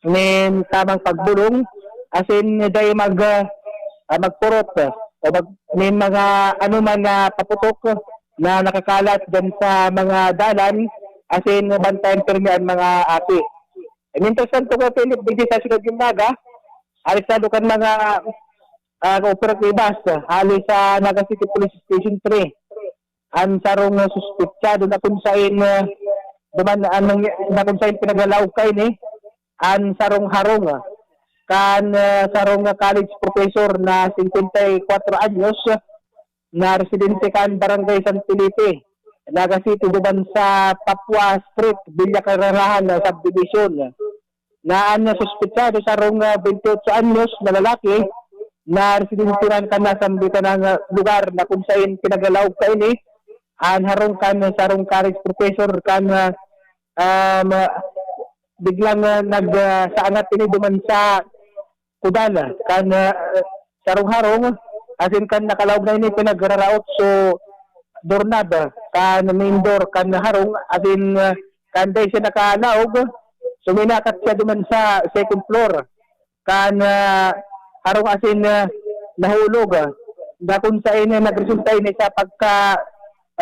nin tamang pagbolong, asin dai mag, ah, ah, magpurot, ah, o mag, nin mga ano man na paputok na nakakalat diyan sa mga dalan, asin bantayan pirmi an mga aki. E, mientras tanto, Kuya Philip, digdi sa siyudad nin Naga, aresto kan mga, ah, kooperatibas, ah, hali sa Naga City Police Station three, an sarong, ah, suspetsado na kung saen, ah, duman, an, na kung saen pinaglalaog kaini an sarong harong, ah, kan, ah, sarong, ah, college professor na singkwenta y kwatro anyos, na residente kan Barangay San Felipe, Naga City, duman sa Papua Street, Villa Cararahan na subdivision. Na an suspetsado, sarong, ah, benteyotso anyos na lalaki, na residente man kan nasambitan na, ah, lugar na kung saen pinaglalaog kaini an harong kan sarong college professor kan, ah, um, biglang, ah, nag, ah, saangat ini duman sa kudal kan, ah, sarong harong, asin kan nakalaog na ini pinagraraot so doorknob kan main door kan harong, asin, ah, kan dai siya nakalaog, suminakat siya duman sa second floor kan, ah, harong asin, ah, nahulog, ah, na kung saen nagresulta ini sa pagka,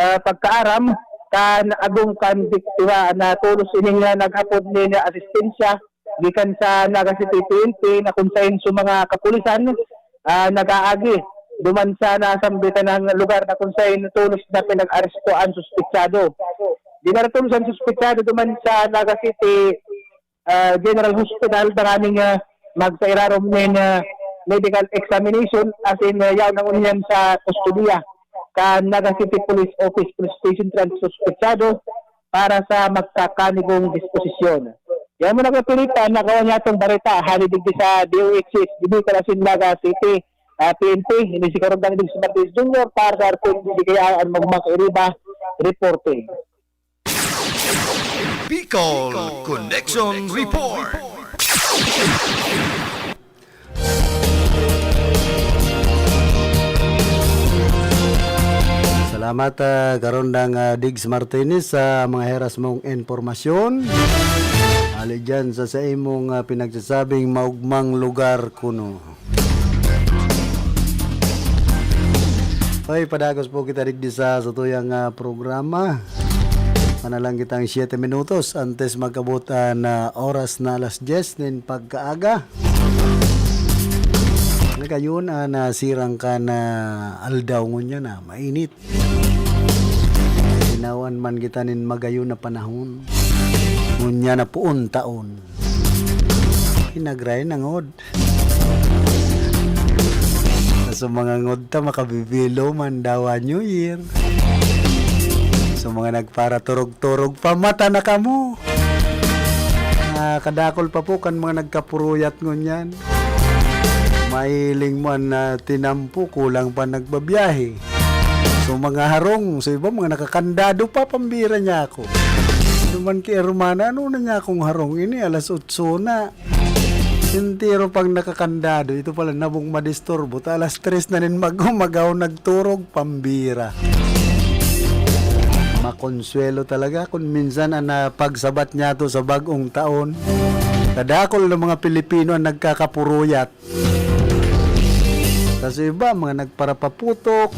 ah, pagkaaram kan agom kan biktima na tolos ining, ah, nag-apod nin asistensya gikan sa Naga City P N P na kung saen sa mga kapulisan, ah, nag-aagi duman sa nasambitan na lugar na kung saen tolos na pinag-aresto an suspetsado. Dinara tolos an suspetsado duman sa Naga City, ah, General Hospital tanganing, ah, magsairarom nin, ah, medical examination asin, ah, yaon na ngunyan sa kustodiya kan Naga City Police Office Police Station three an suspetsado para sa magkakanigong disposisyon. Yan muna, Kuya Philip, an nakawan niyatong bareta hali digdi sa D O H C H D Bicol asin Naga City, ah, P N P. Ini si Karugdang Diggs Martinez Junior para sa R T N D K I, an Magmang Kairiba, reporting. Bicol Connection Report. Salamat, ah, Karondang, ah, Diggs Martinez, sa mga heras mong impormasyon. Ali dyan sa, sa imong, ah, pinagsasabing maugmang lugar kuno. Hoy, padagos po kita digdi sa, sa tuyang, ah, programa. Manalang kitang siyete minutos antes magkabot an, ah, oras na alas diyes nin pagkaaga. Nagayon, ah, nasirang ka na aldaw ngunyan na mainit. Tinawan man kita nin magayon na panahon. Ngunyan na puon taon. Hinagray na ngod. Sa mga ngod ta, makabibilo man dawa New Year. Sa mga nagparaturog-turog, pamata na kamo. Ah, kadakol pa po kan mga nagkapuruyat ngunyan. Mahiling mo an, ah, tinampo, kulang pa nagbabiyahe. So, mga harong, so iba, mga nakakandado pa, pambira niya ako. Ano man ki hermana, ano na niya akong harong ini, alas otso na. Entero pang nakakandado, ito pala, nabong madisturbo, ta alas tres na nin mag-, umagaw nagturog, pambira. Makonsuelo talaga kung minsan ang, ah, pagsabat niya to sa bagong taon. Kadakol ng mga Pilipino ang nagkakapuruyat. Tas iba, mga nagparapaputok.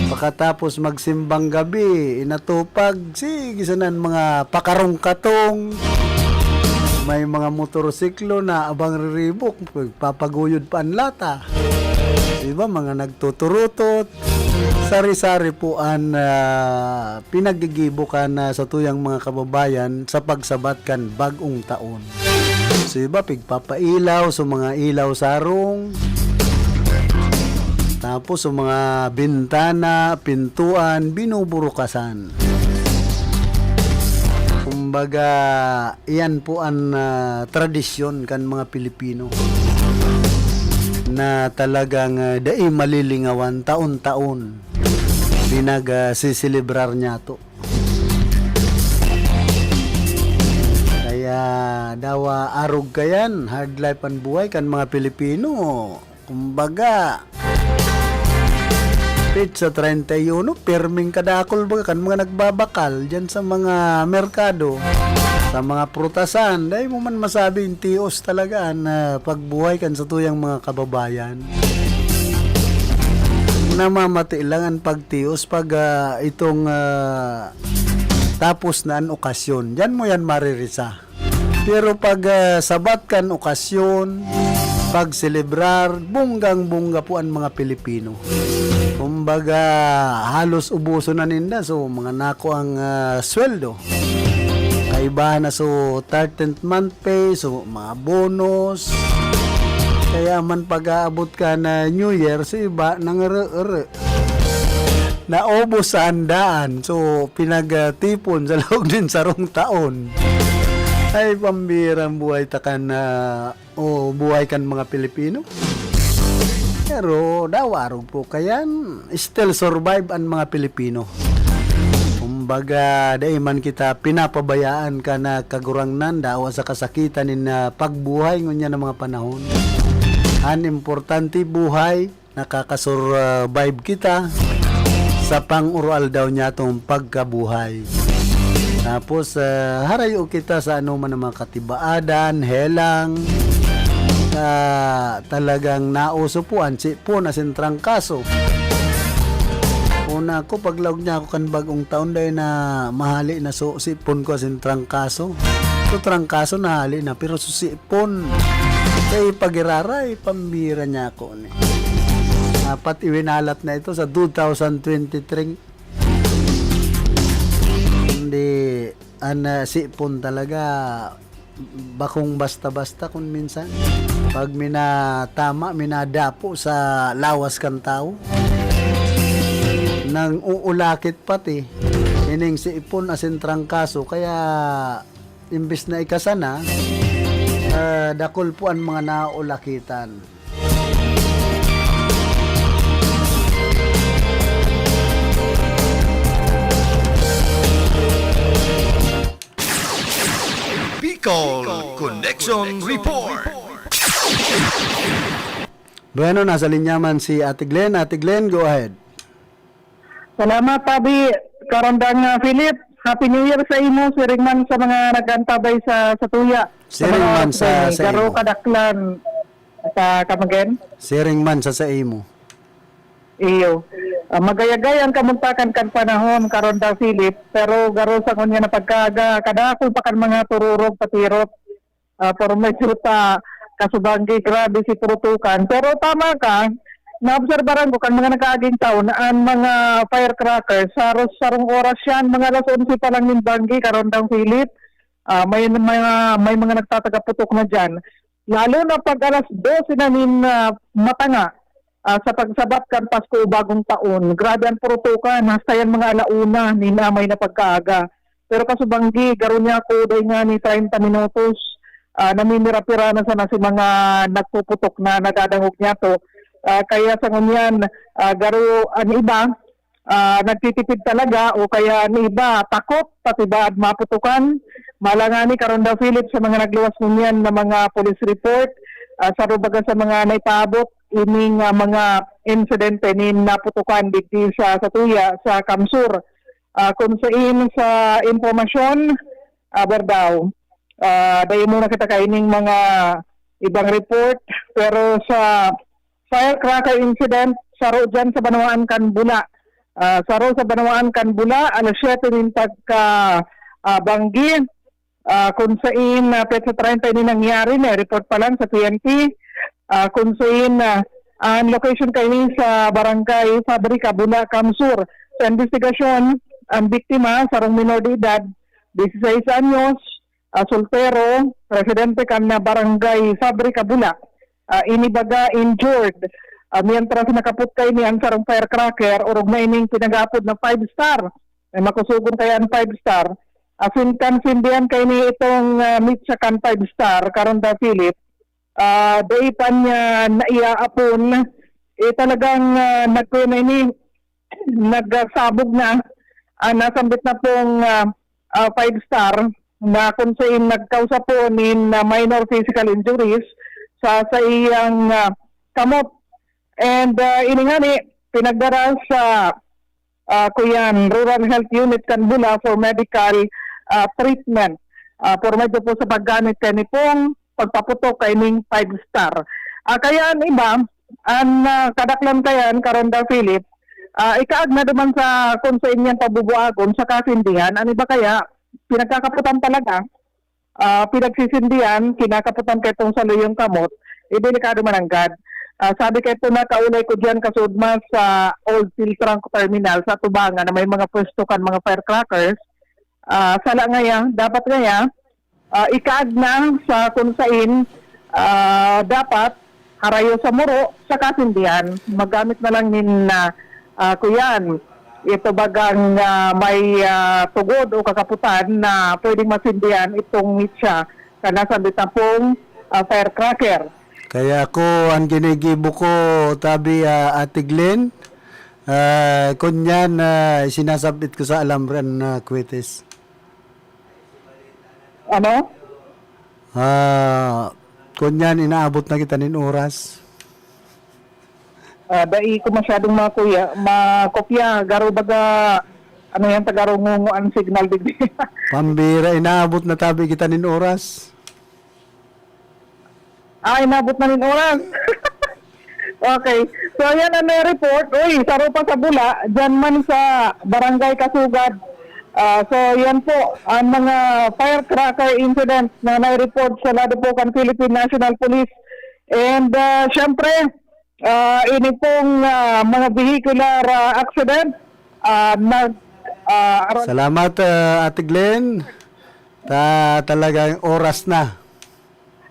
Pakatapos magsimbang gabi, inatupag, sige, sanan mga pakarong-katong. May mga motorsiklo na abang riribok, papaguyod pa ang lata. Iba, mga nagtuturutot. Sari-sari po an, ah, pinaggigibo kan, ah, sa tuyang mga kababayan sa pagsabat kan bagong taon. So, iba, pigpapailaw, so, mga ilaw sarong. Tapos, so, mga bintana, pintuan, binuburukasan. Kumbaga, iyan po an, ah, tradisyon kan mga Pilipino na talagang, ah, dai malilingawan, taon-taon pinag, ah, siselebrar niyato. Kaya dawa arog kayan, hard life an buhay kan mga Pilipino. Kumbaga, petsa treinta y uno, pirming kadakol baga kan mga nagbabakal diyan sa mga merkado, sa mga prutasan. Dai mo man masabi, tios talaga an, ah, pagbuhay kan satuyang mga kababayan. Namamati lang an pagtios pag, ah, itong, ah, tapos na an okasyon. Diyan mo yan maririsa. Pero pag, ah, sabat kan okasyon, pagselebrar, bonggang-bongga po an mga Pilipino. Kumbaga, halos ubuson na ninda. So, mga nako ang, ah, sweldo. Kaibahan na, so, thirteenth month pay, so, mga bonus. Kaya man pag-aabot ka na New Year, sa iba, nangere-ere. Naubos sa andaan. So, pinagtipon sa laog nin sarong taon. Ay, pambirang buhay ta kan, ah, o buhay kan mga Pilipino. Pero dawa arog po kayan, still survive an mga Pilipino. Kumbaga, dai man kita pinapabayaan kan Kagurangnan, dawa sa kasakitan nin, ah, pagbuhay ngunyan na mga panahon. An importante, buhay, nakaka-survive kita sa pang-uroaldaw niyatong pagkabuhay. Tapos, ah, harayo kita sa anoman na mga katibaadan, helang, ah, talagang nauso po an sipon asin trangkaso. Una ko, paglaog niya ako kan bagong taon, dahil na mahali na so, sipon ko asin trangkaso. So, trangkaso nahali na, pero so, sipon, kay pagiraray, pambira niya ako ni. Dapat iwinalat na ito sa two thousand twenty-three. Hindi, an, ah, sipon talaga, bakong basta-basta kun minsan. Pag minatama, minadapo sa lawas kan tawo, nang uulakit pati, ining sipon asin trangkaso, kaya imbis na ikasana, ah, dakul po an mga naulakitan. Bicol Connection Report. Bueno, nasa linya man si Ate Glenn. Ate Glenn, go ahead. Salamat, Abi Karandang, ah, Philip. Happy New Year sa imo, siring man sa mga nag-antabay sa, sa tuya. Sa Siring mga man oras sa, din, sa garo imo. Kadaklan. Sa, come again? Siring man sa, sa imo. Iyo. Ah, magayagay ang kamuntakan kan panahon, karon daw, Philip, pero garo sa ngunyan na pagkaaga, kadakul pa kan mga tururog, patirot. Ah, pero medyo ta kasubanggi, grabe si purutukan. Pero tama ka, naobserbaran ko kan mga nakaaging taon, an mga firecrackers, sa ros-, sarong oras yan, mga alas onse pa lang nin banggi, karon daw, Philip. Ah, may mga, may mga nagtatagaputok na diyan. Lalo na pag alas dose na nin, ah, matanga, ah, sa pagsabat kan Pasko o Bagong Taon. Grabe an purutukan, hasta yan mga ala una nin amay na pagkaaga. Pero kasubanggi, garo niya ako, dai nga ni treinta minutos, ah, namirapira na sana si mga nagpuputok na nadadangog niyato. Ah, kaya sa ngunyan, ah, garo an iba, ah, nagtitipid talaga o kaya an iba takot, pati baad maputukan. Malangani, karon daw, Philip, sa mga nagluwas ngunyan na mga police report, ah, saro baga sa mga naipaabot, ining, ah, mga insidente nin naputukan digdi sa, sa tuya, sa Kamsur. Ah, kun sain sa impormasyon, aber daw, ah, dai muna kita kaining mga ibang report, pero sa firecracker incident, saro dyan sa banwaan kan Bula. Ah, saro sa banwaan kan Bula, alas siyete nin pagka, ah, banggi. Ah, kun sain, ah, petsa treinta ini nangyari, may report pa lang sa P N P. Ah, kun sain, ah, ang location kaini sa Barangay Fabrica, Bula, Kamsur. Sa investigasyon, ang biktima, sarong minor de edad, dieciséis anyos, ah, soltero, residente kan na Barangay Fabrica, Bula. Ah, ini baga injured. Ah, mientras nakapot kaini an sarong firecracker, orog na ining pinag-aapod na five star. May makusugon kaya an five star. Asin kan sindihan kaini itong, ah, mitsa kan five star, karon daw, Philip, ah, dai pa niya naiaapon, eh, talagang, ah, nagkuya na ini, nagsabog na, ah, nasambit na pong, ah, ah, five star na kung sain nagkausa po nin, ah, minor physical injuries sa, sa iyang, ah, kamot. And, ah, ini ngani, pinagdara sa, ah, kuyan, Rural Health Unit kan Bula for medical, ah, treatment. Ah, por medyo po sa paggamit kani pong pagpaputok kaining five star. Ah, kaya an iba, an, ah, kadaklan kayan, karon daw, Philip, ah, ikaag na duman sa kung sa inyang pabubuagon sa kasindihan. An iba kaya, pinagkakaputan talaga, ah, pinagsisindihan, kinakaputan kaitong saluyong kamot, eh, delikado mananggad. Ah, sabi kaito, nakaulay ko diyan kasudma sa Old Philtranco Terminal sa atubangan na may mga pwesto kan mga firecrackers. Ah, sala ngaya, dapat ngaya, ah, ikaag na sa kung sain, ah, dapat harayo sa muro sa kasindihan. Magamit na lang nin, ah, ah, kuyan, ito bagang, ah, may, ah, tugod o kakaputan na pwedeng masindihan itong mitsa kan nasambit na pong, ah, firecracker. Kaya ako, ang ginigibo ko, tabi, ah, Ate Glenn, ah, kunyan, ah, isinasabit ko sa alambre an, ah, kwitis. Ano? Ah, kunyan, inaabot na kita nin oras. Ah, dai ko masyadong makuya, makopya, garo baga, ano yan, taga Rungungo ang signal digdi. Pambira, inaabot na tabi kita nin oras. Ah, inabot na nin oras. Okay. So, yan ang may report. Uy, saro pa sa Bula, dyan man sa Barangay Kasugad. Ah, so, yan po ang mga firecracker incident na nai-report sa lado po kan Philippine National Police. And, ah, syempre, ah, ini pong, ah, mga vehicular, ah, accident, ah, nag, ah, aron Salamat, ah, Ate Glenn. Ta-, talagang oras na.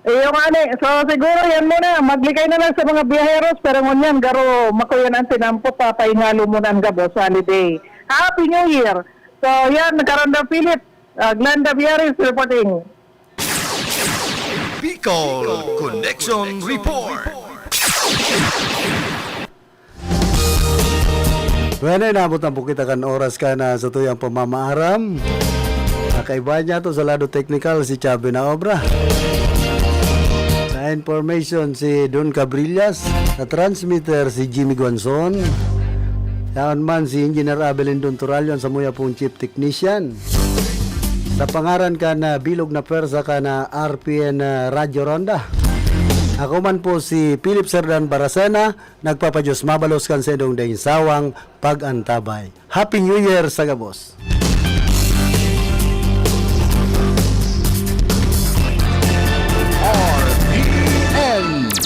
Iyo ngani. So, siguro yan muna. Maglikay na lang sa mga biyaheros. Pero ngunyan, garo, makuyan ang tinampot. Papahingalo muna ang gabos holiday. Happy New Year! So, yan. Nagkaroon daw Philip. Uh, Glenda Viaris reporting. Bicol Connection Report. Bueno, inabot na po kita kan oras kan, ah, satuyang pamamaaram. Nakaiba niya to sa lado teknikal, si Chubby na obra. Sa information, si Don Cabrillas. Sa transmitter, si Jimmy Guanzon. Yaon man, si Engineer Abel Indon Turalyon, sa muya pong chief technician. Sa pangaran kan, ah, bilog na pwersa kan, ah, R P N, ah, Radyo Ronda. Ako man po si Philip Serdan Baracena, nagpapadiyos mabalos kan saindong daing sawang pag-antabay. Happy New Year sa gabos!